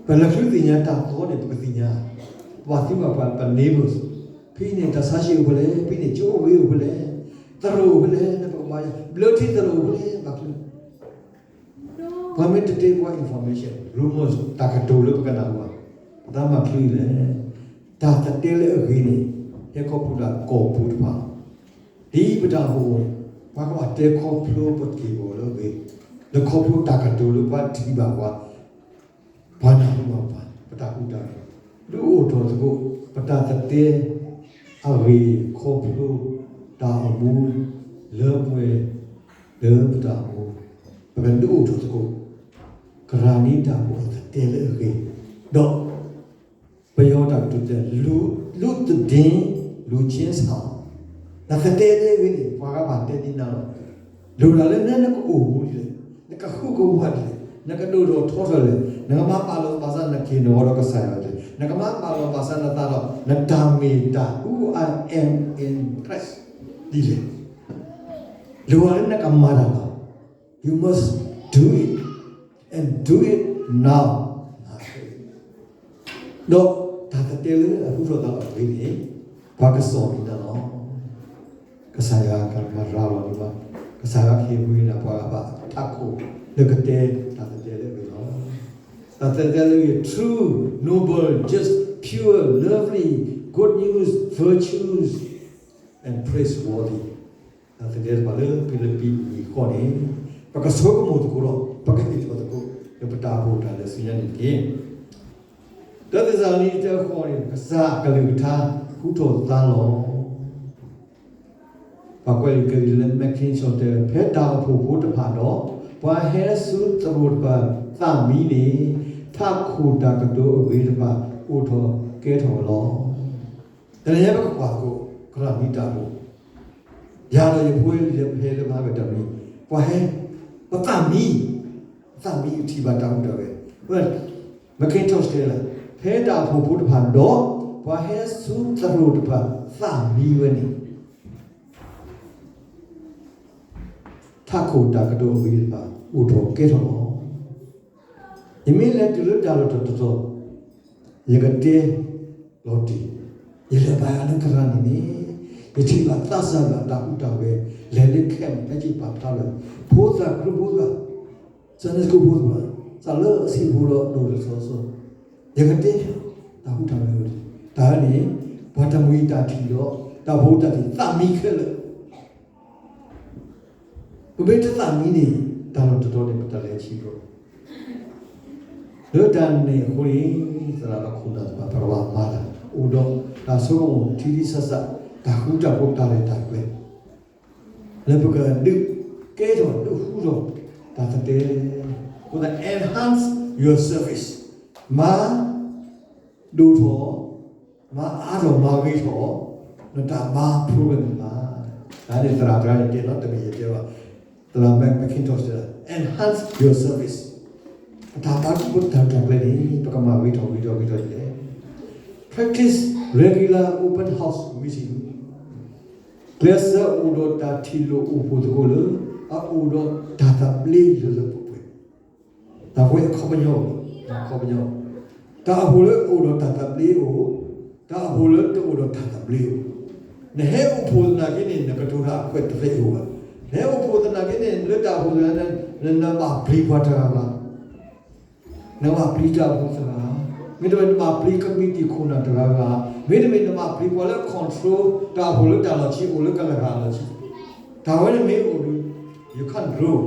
ပလဲၤချုးသ့ၣ်ညါတၢ်သီန့ၣ် ပကသ့ၣ်ညါ ပှၤသံကွၢ်ပှၤ ပ neighbors ဖဲအံၤန့ၣ် တၢ်ဆါဟံၣ်အိၣ်ဖဲလဲၣ်, ဖဲအံၤန့ၣ် ကၠိအိၣ်ဂ့ၤအိၣ်ဖဲလဲၣ်, သရိာ်အိၣ်ဖဲလဲၣ် လၢပကဘါယွၤ ဘျၢထံသရိာ်အိၣ်ဖဲလဲၣ် ဘၣ်ချုး ပှၤမ့ၢ်တတဲပှၤ information, rumors တၢ်ကတိၤလၢပကနၢ်ဟူဘၣ်, ပသးမၤချုးလဲၣ်. တၢ်သတဲလၢအဂ့ၤန့ၣ် ဟဲခီဖျိဒၣ်ကီၢ်ပူၤတဖၣ်, ဒ်ပတၢ်အိၣ်ဖှိၣ်န့ၣ် ပှၤကဘၣ်တဲခီဖျိပက့ၢ်ဂီၤလၢအဂ့ၤ, လၢခီဖျိတၢ်ကတိၤလၢပှၤထံၣ်ဘၣ်ပှၤ ပှၤနၢ်ဟူဘၣ်ပှၤ ပတၢ်ဟူးတၢ်ဂဲၤ ဒုးအိၣ်ထီၣ်သကိး ပတၢ်သတဲအဂ့ၤခီဖျိတၢ်အိၣ်မူ လၢပှဲၤလၢပတၢ်အိၣ်မူ, ပကဒုးအိၣ်ထီၣ်သကိး ကရၢနံတၢ်အိၣ်ဖှိၣ်အသတဲလၢအဂ့ၤ, ဒီး ပယီၤတၢ်ကတိၤတဲ လူ, လူသဒ့, လူချင်းစာ, တၢ်သတဲလၢအဂ့ၤန့ၣ် ပှၤဂၤဘၣ်တဲဒ်နၤလီၤ. လိၣ်ဒၣ်လၢနနကအိၣ်မူဒ်လဲၣ်, နကဃူကဝးဒ်လဲၣ်, နကဒိၣ်ထီၣ်ထီထီၣ်လဲၣ်, နကမၤပာ်လီၤဘၣ်ဆၣ်နက့ၢ်နဂီၤဒီးကစၢ်ယွၤဒ်လဲၣ်, နကမၤပာ်လီၤဘၣ်ဆၣ်နသးဒီး နတၢ်မ့ၢ်တၢ် who I am in Christ ဒ်လဲၣ်. လိၣ်ဒၣ်လၢနကမၤတၢ်လီၤ. You must do it and do it now. ဒီးတၢ်သတဲလၢအဟူထီၣ်သါလီၤအဂ့ၤန့ၣ် ပှၤကစီၣ်လီၤနၤလီၤ. ကစၢ်ယွၤကမၤရၤလီၤန့ၣ်ဘၣ်, ကစၢ်ယွၤကဟ့ၣ်ဝံနၤပှၤဘၣ်ထးခိၣ် လၢကတဲတၢ်သတဲလၢအဂ့ၤလီၤ. တၢ်သတဲလၢအဂ့ၤ true, noble, just, pure, lovely, good news, virtues, and praiseworthy. တၢ်သတဲတဖၣ်လၢဖံလံးပံးအံၤဃီန့ၣ် ပကဆိကမိၣ်သကိးဒီး ပကဟ့ၣ်ထီၣ်သကိး လၢပတၢ်အိၣ်ဖှိၣ်တၢ်လဲၤဆူညါန့ၣ်တက့ၢ်. တၢသ့းစၤလနံတၢအဃီန့ၣ် ကစၢ်အကလုၢ်ကထါဟူထီၣ်သါလီၤ. ပှၤကွဲးလံာ်ကလံာ်လၢ Mackintosh တဲဝဲ ဖဲတၢ်အိၣ်ဖှိၣ်ဖိတဖၣ်ဒီး ပှၤဟဲဆူသရိာ်တဖၣ်သးမံန့ၣ် ထးခိၣ်တၢ်ကတိၤအဂ့ၤတဖၣ် အိၣ်ထီၣ်ကဲထီၣ်ဝဲလီၤ. တနံၤအံၤပကကွၢ်သကိး ကရၢနံတၢ်အိၣ်ဖှိၣ် ယၤဒီးယဖိလံၤလၢပဟဲလၢမၤဝဲတၢ်မံၤ ပှၤဟဲ ပသးမံ ပသးမံထံၣ်ဘၣ်တၢ်ဟူးတၢ်ဂဲၤ Mackintosh တဲလၢ ဖဲတၢ်အိၣ်ဖှိၣ်ဖိတဖၣ်ဒီး ပှၤဟဲဆူသရိာ်တဖၣ်သးမံဝဲန့ၣ် ထးခိၣ်တၢ်ကတိၤအဂ့ၤတဖၣ် အိၣ်ထီၣ်ကဲထီၣ်လီၤ. ယမ့ၢ်လဲၤတုၤလၢတၢ်လီၢ်တတီၤတီၤ ယကတဲလီၤတံၢ်, ယလဲၤဘၣ်ယၤလၢကရၢနံန့ၣ် ယထံၣ်ဘၣ်သးစၢ်ဘၣ်တၢ်ဟူးတၢ်ဂဲၤ လဲၤလၢ camp ဖဲက့ၤပာ်ဖျါလၢ ဖိသၣ်ကရူၢ်ဖိသၣ် Sunday school ဖိသၣ် သးလၢအဆံးဖိဒီးဒိၣ်လၢစီစီ ယကတဲ တၢ်ဟူးတၢ်ဂဲၤ တၢ်ဝဲန့ၣ် ပှၤတမှံၤတၢ်ထံၣ်ဒီး တၢ်ဖိတၢ်ထံၣ်သးမံခဲလၢာ် ပမ့ၢ်တသးမံန့ၣ် တၢ်လီၢ်တတီၤန့ၣ် ပတၢ်လဲၤဆံးဘျီ လၢတၢ်န့ၣ်အဃိန့ၣ် သရၣ်ဒီးခိၣ်နၢ်သ့ၣ်တဖၣ် ပကဘၣ်မၤတၢ်အိၣ်ဒီး တၢ်ဆိကမိၣ်ထံထံဆးဆး တၢ်ဃူတၢ်ဖိးတၢ်ရဲၣ်တၢ်ကျဲၤ လၢပကဒုးကဲထီၣ်ဒုးဟူထီၣ် တၢ်သတဲ အဃိသတး enhance your service မၤ ဒိၣ်ထီၣ် မၤအါထီၣ်မၤဂ့ၤထီၣ် နတၢ်မၤ program န့ၣ်ဘၣ်. တၢ်န့ၣ်သရၣ်တဂၤန့ၣ်တဲလီၤ တမ့ၢ်ယတဲဘၣ်, သရၣ် Mackintosh တဲလီၤ enhance your service ပတၢ်မၤသကိးတၢ်ရဲၣ်တၢ်ကျဲၤန့ၣ် ပကမၤဂ့ၤထီၣ်ဂ့ၤထီၣ်ဂ့ၤထီၣ်ဒ်လဲၣ်. Practice regular open house meeting ကျဲးစၢးအိၣ်ဒီးတၢ်ထံၣ်လိာ်အိၣ်ဖှိၣ်သကိးလၢ အအိၣ်ဒီးတၢ်သဘျ့လၢလၢပှဲၤပှဲၤ တၢ်ဝဲအခီပညီ, အခီပညီ, တၢ်အိၣ်ဖှိၣ်လၢအိၣ်ဒီးတၢ်သဘျ့အိၣ်, တၢ်အိၣ်ဖှိၣ်လၢတအိၣ်ဒီးတၢ်သဘျ့အိၣ်, နဟဲအိၣ်ဖှိၣ်သနာ်က့န့ၣ် နကတိၤတၢ်အခွဲးတဖျၢၣ်အိၣ်ဘၣ်, နဟဲအိၣ်ဖှိၣ်သနာ်က့န့ၣ် လၢတၢ်အိၣ်ဖှိၣ်သနာ်က့န့ၣ် နနဘၣ်ပျံၤပှၤတဂၤဘၣ်, နဘၣ်ပျံၤတၢ်အိၣ်ဖှိၣ်သနာ်က့, မ့တမ့ၢ်နဘၣ်ပျံၤကမံးတံာ်ခိၣ်နၢ်တဂၤဂၤ, မ့တမ့ၢ်နဘၣ်ပျံၤပှၤလၢ control တၢ်အိၣ်ဖှိၣ်လၢတၢ်လီၢ်ခံ အိၣ်လၢကလၤဂၤလီၢ်ခံ, တၢ်ဝဲန့ၣ်မ့ၢ်အိၣ်ဒီး you can't grow,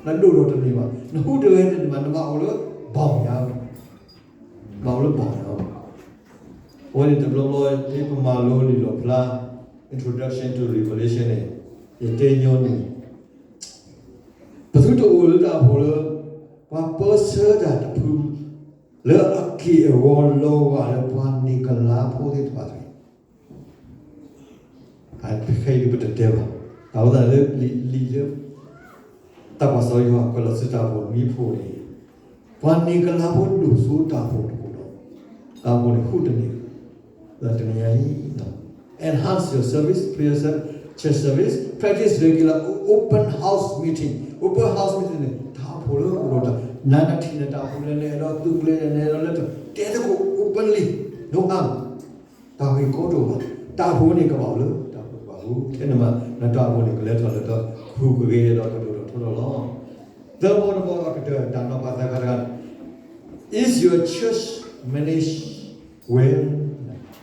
နဒိၣ်ထီၣ်တန့ၢ်ဘၣ်, နဟူးတဂ့ၤတန့ၢ်ဘၣ်, နဘၣ်အိၣ်လၢ ဘီၣ်ညါ, ဘၣ်အိၣ်လၢ ဘီၣ်ညါ, အဝဲန့ၣ်တဘျီဘျီ ဖဲပမၤလိလံာ်လီၣ်ဖျါ Introduction to Revelation န့ၣ် ယတဲညီနုၢ် ပသုတအိၣ်လၢတၢ်အိၣ်ဖှိၣ်လၢ ပှၤပၢဆှၢတၢ်တဖု လၢအက့ၢ်အဂီၤလီၤဂာ်လၢပှၤန့ၣ်ကလါဖိသ့ၣ်တဖၣ်တဂ့ၤ. ခဲအံၤဒုးပတတဲဘၣ်. တၢ်အိၣ်သးလၢလံာ်လၢ တၢ်ကွၢ်စီယိၤဟၣ်ကွဲးလီၤစုတၢ်အိၣ်ဖှိၣ်မံဖှိၣ်န့ၣ် ပှၤန့ၣ်ကလါဖိဒိၣ်စိတၢ်အိၣ်ဖှိၣ်တအိၣ်ဒီး တၢ်အိၣ်ဖှိၣ်န့ၣ်ဃုတန့ၢ် လၢတနံၤညါအံၤ Enhance your service, prayer service, church service, practice regular open house meeting. Open house meeting န့ၣ် တၢ်အိၣ်ဖှိၣ်လၢအိၣ်ဒီးတၢ် နနထံၣ်နတၢ်အိၣ်ဖှိၣ်လၢနအဲၣ်ဒိးသူၣ်ကျဲၤ နအဲၣ်ဒိးလၢ တဲသကိး openly, no harm. တၢ်ဂ့ၢ်ကီတအိၣ်ဘၣ်. တၢ်အိၣ်ဖှိၣ်န့ၣ်ကဘၣ်အိၣ်လၢတၢ်အိၣ်ဖှိၣ်တဖၣ်အပူၤ ထဲန့ၣ်မး နတၢ်အိၣ်ဖှိၣ်န့ၣ်ကလဲၤထီၣ်လၢတၢ်ဟူးကဂ့ၤဒီးကဒိၣ်ထီၣ်ထီထီၣ်လီၤ. သၢဘီတဘီအကတၢၢ်တၢ်နီၤဖးသးခါတဂၤန့ၣ် Is your church managed well?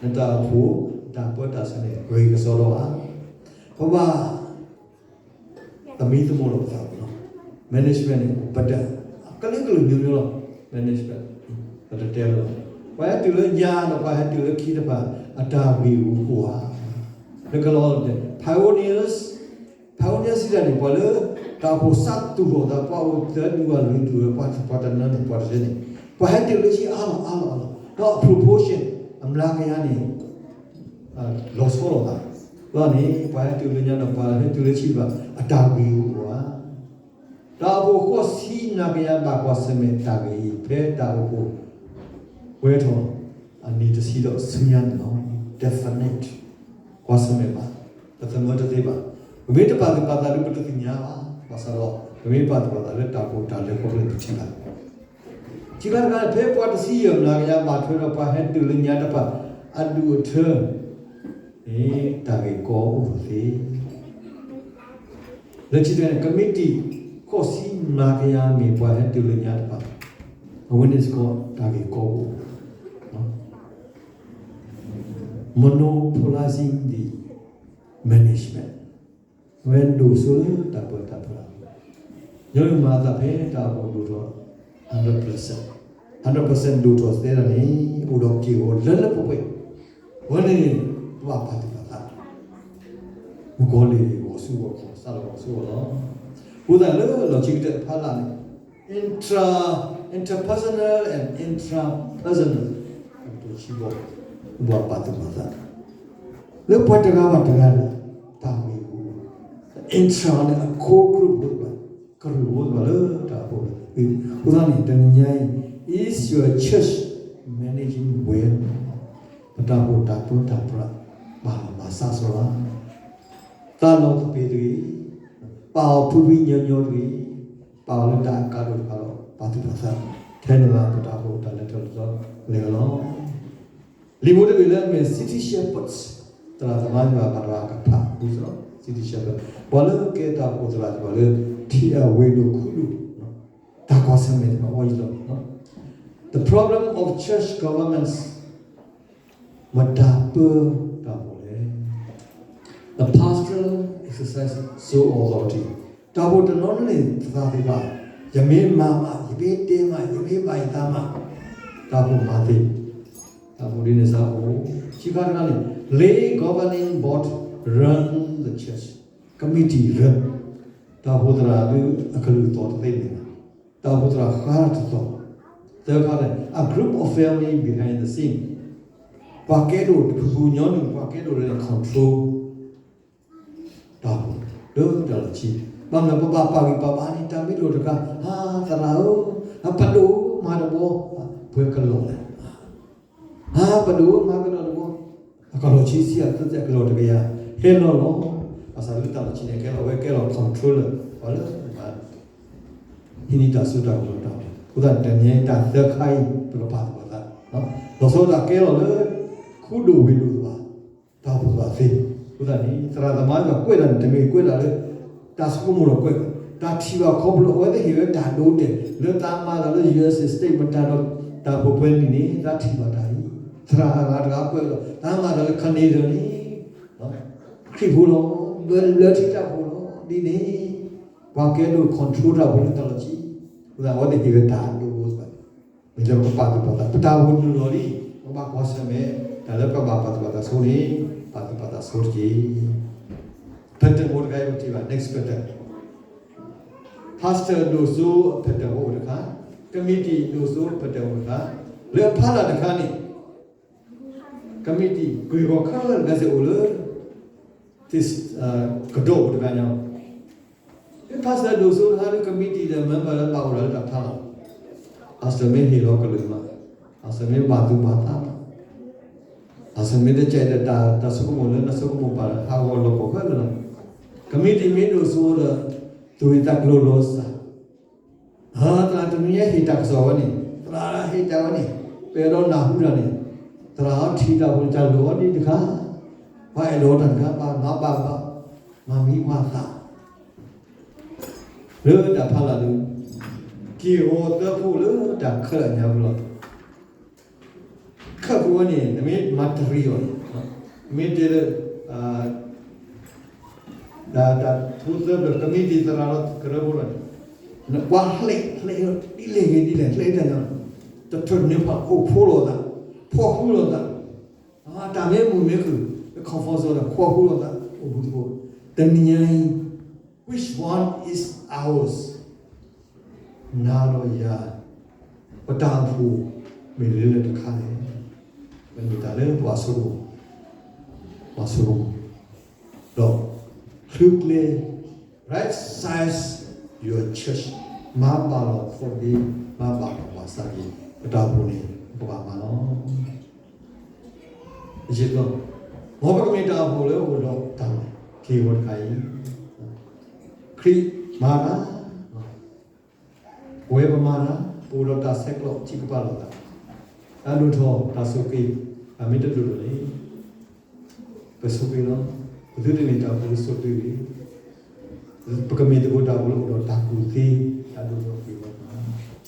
နတၢ်အိၣ်ဖှိၣ် တၢ်ပၢတၢ်ဆှၢန့ၣ် ဂ့ၤကစီဒီဧါ. ပဘၣ် သမံသမိးလီၤပသးလီၤ. management န့ၣ် ပတၢ် ကလုာ်ကလုာ် မျိုးမျိုး လီၤ. management ပတတဲလၢၤဘၣ်. ပှၤဟဲတုၤလၢညါဒီး ပှၤဟဲတုၤလၢခံတဖၣ် အတၢ်ဂ့ၢ်အိၣ်အိၣ်ဧါ. လၢကလီၤတဲ pioneers, တၢ်အိၣ်ညါစံးတၢ်န့ၣ် ပှၤလၢတၢ်အိၣ်ဖှိၣ်စးတူၢ်လိာ်သး ပှၤအိၣ်သၢဒူၣ်ဝဲလွံၢ်ဒူၣ်ဝဲ ပှၤတနီၤန့ၣ် ပှၤတဆၢန့ၣ် ပှၤဟဲတုၤလၢဆံအါလီၤအါလီၤအါလီၤ ဒီးအ proportion အမျးကယၤန့ၣ် လီၤဆီလိာ်သး ဘၣ်န့ၣ် ပှၤဟဲတုၤလၢညါဒီး ပှၤဟဲတုၤလၢဆံဘၣ် အတၢ်ဂ့ၢ်အိၣ်ဘၣ် တၢ်အိၣ်ဖှိၣ်ဃိးဆံနၤကယၤ ဘၣ်ကွၢ်ဆၢၣ်မဲာ်တၢ်ဂ့ၢ်အံၤ ဖဲတၢ်အိၣ်ဖှိၣ်ပှဲၤထီၣ်အနံၣ်တဆံဒီးဆူညါန့ၣ်လီၤ. Definite ကွၢ်ဆၢၣ်မဲာ်ဘၣ်, ပသမၢတသ့ဘၣ်. ပမ့ၢ်တပာ်သူၣ်ပာ်သးဒီး ပတသ့ၣ်ညါဘၣ်. ဘၣ်ဆၣ်ဒီး ပမ့ၢ်ပာ်သူၣ်ပာ်သးလၢတၢ်အိၣ်ဖှိၣ်တၢ်လဲၤခီဖျိန့ၣ် ပထံၣ်ဘၣ် ခံခါတခါန့ၣ် ဖဲပှၤတဆံယဲၢ်နၤကယၤ ဘၣ်ထွဲဒီးပှၤဟဲတုၤလၢညါတဖၣ် အဒူၣ်အထၢ န့ၣ် တၢ်ဂ့ၢ်ကီအိၣ်သ့ လၢခံတခါန့ၣ် ကမံးတံာ်ဃိးဆံနၤကယၤ မ့ၢ်ပှၤဟဲတုၤလၢညါတဖၣ် အဝဲန့ၣ်စ့ၢ်ကီး တၢ်ဂ့ၢ်ကီအိၣ် monopolizing the management အဝဲဒိၣ်စိလၢတၢ်ပၢတၢ်ပြး ညီနုၢ်မၤအသးဖဲတၢ်အိၣ်ဖှိၣ်ဒိၣ်ထီၣ် hundred percent, hundred percent ဒိၣ်ထီၣ်သ့ဒၣ်န့ၣ် အိၣ်ဒီးက့ၢ်ဂီၤလၢလၢပှဲၤပှဲၤ, အဝဲန့ၣ် ပဘၣ်ပာ်သူၣ်ပာ်သး မုၣ်ကီၤလံၢ်ဂီၤဆူဂီၤခီ စးလီၤဂီၤဆူဂီၤလီၤ. အဃိသတးလၢလီၢ်ခံကတၢၢ်ဖးလၢ်န့ၣ် intra, interpersonal and intrapersonal အကတိၢ်ဆံဘီ ပဘၣ်ပာ်သူၣ်ပာ်သး လၢပှၤတဂၤဘၣ်တဂၤန့ၣ် တၢ်ဂ့ၢ်အိၣ် intra န့ၣ် အ core group ဖိတဖၣ် ကရူၢ်ဖိတဖၣ်လၢတၢ်အိၣ်ဖှိၣ် အဃိသတးန့ၣ် တနံၤညါအံၤ is your church managing well? ပတၢ်အိၣ်ဖှိၣ်တၢ်ပၢတၢ်ပြး ဘၣ်လီၤမၢ်စးစီလီၤ သးလီၤသပ့ၤတဂ့ၤ, ပာ်အီၤဖုဖုညီညီတဂ့ၤ, ပာ်အီၤလၢတၢ်အကါဒိၣ်တဖၣ်ဒီး ပာ်သူၣ်ပာ်သး ထဲန့ၣ်လၢပတၢ်အိၣ်ဖှိၣ်တၢ်လဲၤထီၣ်လဲၤထီလဲၤလီၤ. လံာ်ဖိတဘ့ၣ်လၢအမ့ၢ် City Shepherds သရၣ်သမါယွၤဘၣ်တဂၤကဖးဃုာ်စ့ၢ်ကီး City Shepherd ပှၤလၢကဲတၢ်အိၣ်ဖှိၣ်သရၣ်တဖၣ်လၢ ထံၣ်အဝ့ၢ်ဒိၣ်ခူဒိၣ် တၢ်ကွၢ်ဆၢၣ်မဲာ်တဖၣ်အဂီၢ်လီၤ. The problem of church governments မတၤပၢတၢ်အိၣ်ဖှိၣ်လဲၣ်. The pastor exercise sole authority တၢ်အိၣ်ဖှိၣ်တနီၤန့ၣ်သးသ့ဘၣ်, ယမ့ၢ်မၤမး, ယမ့ၢ်တဲမး, ယမ့ၢ်ဘၣ်ယသးမး, တၢ်အိၣ်ဖှိၣ်မၤသ့, တၢ်အိၣ်ဖှိၣ်ဒ်န့ၣ်စ့ၢ်ကီး ခံခါတခါန့ၣ် lay governing board run the church, committee run တၢ်အိၣ်ဖှိၣ်သရၣ်ဒုးအကလုၢ်သီၣ်တသ့န့ၣ်ဘၣ်, တၢ်အိၣ်ဖှိၣ်သရၣ်ဃါတသီၣ်, သၢခါန့ၣ် a group of family behind the scene ပှၤကဲဒိၣ်တဖုဖုညီနုၢ် ပှၤကဲဒိၣ်လၢ control တၢ်အိၣ်ဖှိၣ် လၢတၢ်လီၢ်ခံ, ဘၣ်မနုၤပဘၣ်ပာ်ဂံၢ်ပာ်ဘါန့ၣ် တၢ်မ့ၢ်ဒိၣ်တခါ ဟါသရၣ်ဧၢ, အပဒိၣ်မၤတဘီ ပှဲၤကလီၢ်လဲၣ် ဟါပဒိၣ်မၤကလီၢ်တဘီ, အကလီၢ်ဆံဆံအသၢသၢကလီၢ်တကယၤ ဟဲလီၤလီၤ, ဘၣ်ဆၣ်လၢတၢ်လီၢ်ခံန့ၣ် ကဲလီၤဝဲကဲလီၤ control လၢ ပှၤလၢ ဟံးန့ၢ်တၢ်စိတၢ်ကမီၤတၢ်အိၣ်ဖှိၣ်, အဃိသတးန့ၣ် တနံၤအံၤတၢ်သၢခါအံၤ ပကပာ်သူၣ်ပာ်သး, လီၤဆီဒၣ်တၢ်ကဲလီၤလၢ ခူဒိၣ်ဝ့ၢ်ဒိၣ်တဖၣ် တၢ်အိၣ်ဖှိၣ်သ့ၣ်, အဃိသတးန့ၣ် သရၣ်သမါတဖၣ်ကွဲးတၢ်န့ၣ် တမ့ၢ်ကွဲးတၢ်လၢ တၢ်ဆိကမိၣ်ဒီးကွဲး, တၢ်ထံၣ်ဘၣ်ခီဖျိအဝဲသ့ၣ်ဟ့ၣ်ဝဲတၢ်ဒိတဲာ် လၢတၢ်မၤတၢ်လၢ ယူအက်စ် state မတၤဒီး တၢ်အိၣ်ဖှိၣ်ပှဲၤနံၣ်န့ၣ် တၢ်ထံၣ်ဘၣ်တၢ်အံၤ, သရၣ်အဂၤတဂၤကွဲးဒီး တၢ်မၤတၢ်လၢ Canada န့ၣ် ခရံာ်ဖိလီၤ, ဘျၢလံဘျၢထံတၢ်အိၣ်ဖှိၣ်လီၤ, ဒ်န့ၣ် ပှၤကဲဒိၣ် control တၢ်အိၣ်ဖှိၣ်လၢတၢ်လီၢ်ခံ, အဃိသတးအဝဲသ့ၣ်ဟ့ၣ်ဝဲတၢ်ဒိတဖၣ် မ့ၢ်လၢပကပာ်သူၣ်ပာ်သး ပတၢ်အိၣ်ဖှိၣ်နုာ်လီၤလံ, ပကဘၣ်ကွၢ်ဆၢၣ်မဲာ် တၢ်လၢပကဘၣ်ပာ်သူၣ်ပာ်သးဆိန့ၣ် ပာ်သူၣ်ပာ်သးဆိတက့ၢ်. pattern ဖိတခါအံၤပထံၣ်ဘၣ် next pattern, pastor ဒိၣ်စိအ pattern ဖိအိၣ်တခါ, committee ဒိၣ်စိအ pattern အိၣ်တခါ, လၢအဖီလာ်တခါန့ၣ် committee ကွံာ်ဂီၤခဲလၢာ်တခါစ့ၢ်အိၣ်လၢ ကဒီးအိၣ်တဂၤညါ, လၢ pastor ဒိၣ်စိတခါလၢ committee ဒီး member လၢဘၣ်အိၣ်ဒီးလၢတၢ်ဖီလာ်, pastor မ့ၢ်ဟ့ၣ်လီၤကလုၢ်မး, pastor မ့ၢ်ဘၣ်သူၣ်ဘၣ်သးမး, pastor မ့ၢ်တကဲးဒီးတၢ်ဆိကမိၣ်လၢနဆိကမိၣ်ပာ်ဒီး ဟးဂီၤလီၤပှီၢ်ခဲလၢာ်လီၤ, committee မ့ၢ်ဒိၣ်စိဒီး သူၣ်ဝံသးကျိၤလီၤစၢ် သရၣ်တနံၤညါဟ့ၣ်တၢ်ကစီၣ်ဝဲန့ၣ် သရၣ်ဟ့ၣ်တၢ်ဝဲန့ၣ် ပအဲၣ်ဒိးနၢ်ဟူတၢ်န့ၣ် သရၣ်အီထံၣ်တၢ်ဖိတၢ်လိၣ်အီၤဒ်တခါ, ပှၤအဲၣ်ဒိးတၢ်တခါ ဘၣ်မၤဘၣ်ဘၣ် မၤမံၤမၤသး လၢတၢ်ဖီလာ်ဒုး က့ၤဂီၤသၢဖိလၢတၢ်ခဲလၢာ်ညါပူၤလီၤ. ခၢၣ်ဖိဝဲန့ၣ် နမ့ၢ်မၤတရံးအီၤန့ၣ် မ့ၢ်တဲလၢ တၢ်ထိသၢဖျၢၣ် ကမံးတံာ်သရၣ်ဒီးကရၢဖိလီၤန့ၣ် နကွၢ်ဟျဲးဟျဲးဒ်လဲၣ်ဒ်လဲၣ် ဟျဲးတၢ်ညါ တထၢၣ်န့ၢ်ဖးအိၣ်ဖိလိာ်သး ဖီၣ်ဃူလိာ်သး တၢ်မ့ၢ်မုာ်မ့ၢ်ခုၣ် လၢ comfort zone ဒီး ဖီၣ်ဃူလိာ်သး အိၣ်ဘူးတဘိ တနံၤညါအံၤ Which one is ours? နၤဒီးယၤ ပတၢ်အိၣ်ဖှိၣ်မ့ၢ်လၢလၢၢ်တခါလဲၣ်. မ့ၢ်တၢ်လၢပှၤဆိကမိၣ်, ပှၤဆိကမိၣ်, ဒီးချုးကျဲ right size your church, မၤဘၣ်လီၤဖိးဒ့, မၤဘၣ်လီၤပှၤစၢ်က့ၤ ပတၢ်အိၣ်ဖှိၣ်န့ၣ် ပကဘၣ်မၤလီၤ. ယံၤလီၤ, မ်ပကမ့ၢ်တၢ်အိၣ်ဖှိၣ်လၢအိၣ်ဒီးတၢ်က့ၢ်ဂီၤတခါအံၤ, ခရံာ်မၤတၢ်, ပဝဲပမၤတၢ်, ပအိၣ်ဒီးတၢ်ဆဲးကျိးထံကပၤလိာ်သး, တၢ်ဒိၣ်ထီၣ်တၢ်ဆိၣ်ဂ့ၤ, အမ့ၢ်တဒိၣ်ထီၣ်န့ၣ် ပဆိၣ်ဂ့ၤလီၤ. ပသုတမ့ၢ်တၢ်အိၣ်ဖှိၣ်လၢဆိၣ်ဂ့ၤ, ပကမ့ၢ်သကိးတၢ်အိၣ်ဖှိၣ်လၢအိၣ်ဒီးတၢ်ကူၣ်သ့, တၢ်ဒိၣ်ထီၣ်က့ၤ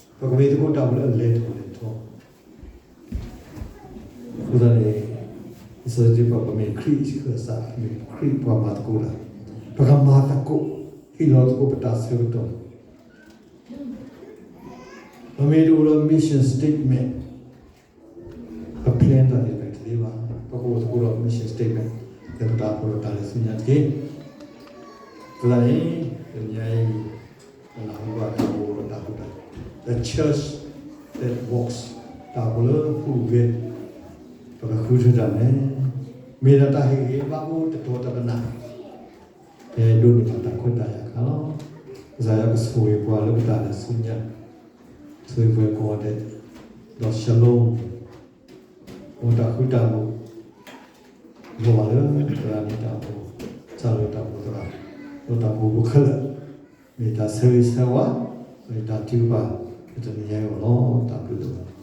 ဝဲ, ပကမ့ၢ်သကိးတၢ်အိၣ်ဖှိၣ်လၢအလဲၤထီၣ်လဲၤထီ, အဃိသတးန့ၣ် လံာ်စီဆှံတဲပှၤ ပမ့ၢ်ခရံာ်အံၤဆှၢစး, မ့ၢ်ခရံာ်ပှၤမၤသကိးတၢ်, ပကမၤသကိး, ဟ့ၣ်လီၤသကိးပတၢ်ဆၢကတီၢ်, ပမ့ၢ်တအိၣ်ဒီး mission statement, ပ plan တၢ်သ့ၣ်တဖၣ်တသ့ဘၣ်, ပကအိၣ်သကိးဒီး mission statement လၢပတၢ်အိၣ်ဖှိၣ်ဒီးတၢ်လဲၤဆူညါတက့ၢ်. အဃိသတးန့ၣ် တနံၤအံၤ ပနၢ်ဟူဘၣ်တၢ်အိၣ်ဖှိၣ်ဒီးတၢ်ဃူတၢ်ဖိး, The church that walks, တၢ်အိၣ်ဖှိၣ်လၢဟူးဂဲၤ, ပကဃုထၢတၢ်မ့ၢ်, မ့ၢ်ဒၣ်တၢ်ဟ့ၣ်ဂံၢ်ဟ့ၣ်ဘါအိၣ်တတီၤတကနၣ်, ဟဲဒိးန့ၢ်ဘၣ်တၢ်ခွဲးတၢ်ယာ်အခါလီၤ. ကစၢ်ယွၤကဆိၣ်ဂ့ၤပှၤလၢပတၢ်လဲၤဆူညါ, ဆိၣ်ဂ့ၤပှၤကိးဂၤဒဲး, ဒီး shalom, အိၣ်တၢ်ဃူတၢ်ဖိး, လီၤဘၣ်လၢသရၣ်မုၣ်တၢ်အိၣ်ဖှိၣ်, စၢ်လီၤတၢ်အိၣ်ဖှိၣ်သရၣ်, ဒီးတၢ်အိၣ်ဖှိၣ်ဖိခဲလၢာ်, မ့ၢ်တၢ်ဆၢဂ့ၤဆၢဝါ, မ့ၢ်တၢ်ထုကဖၣ်, မ့ၢ်တနံၤညါအံၤအဂီၢ်လီၤ. တၢ်ဘျုးဒိၣ်မး.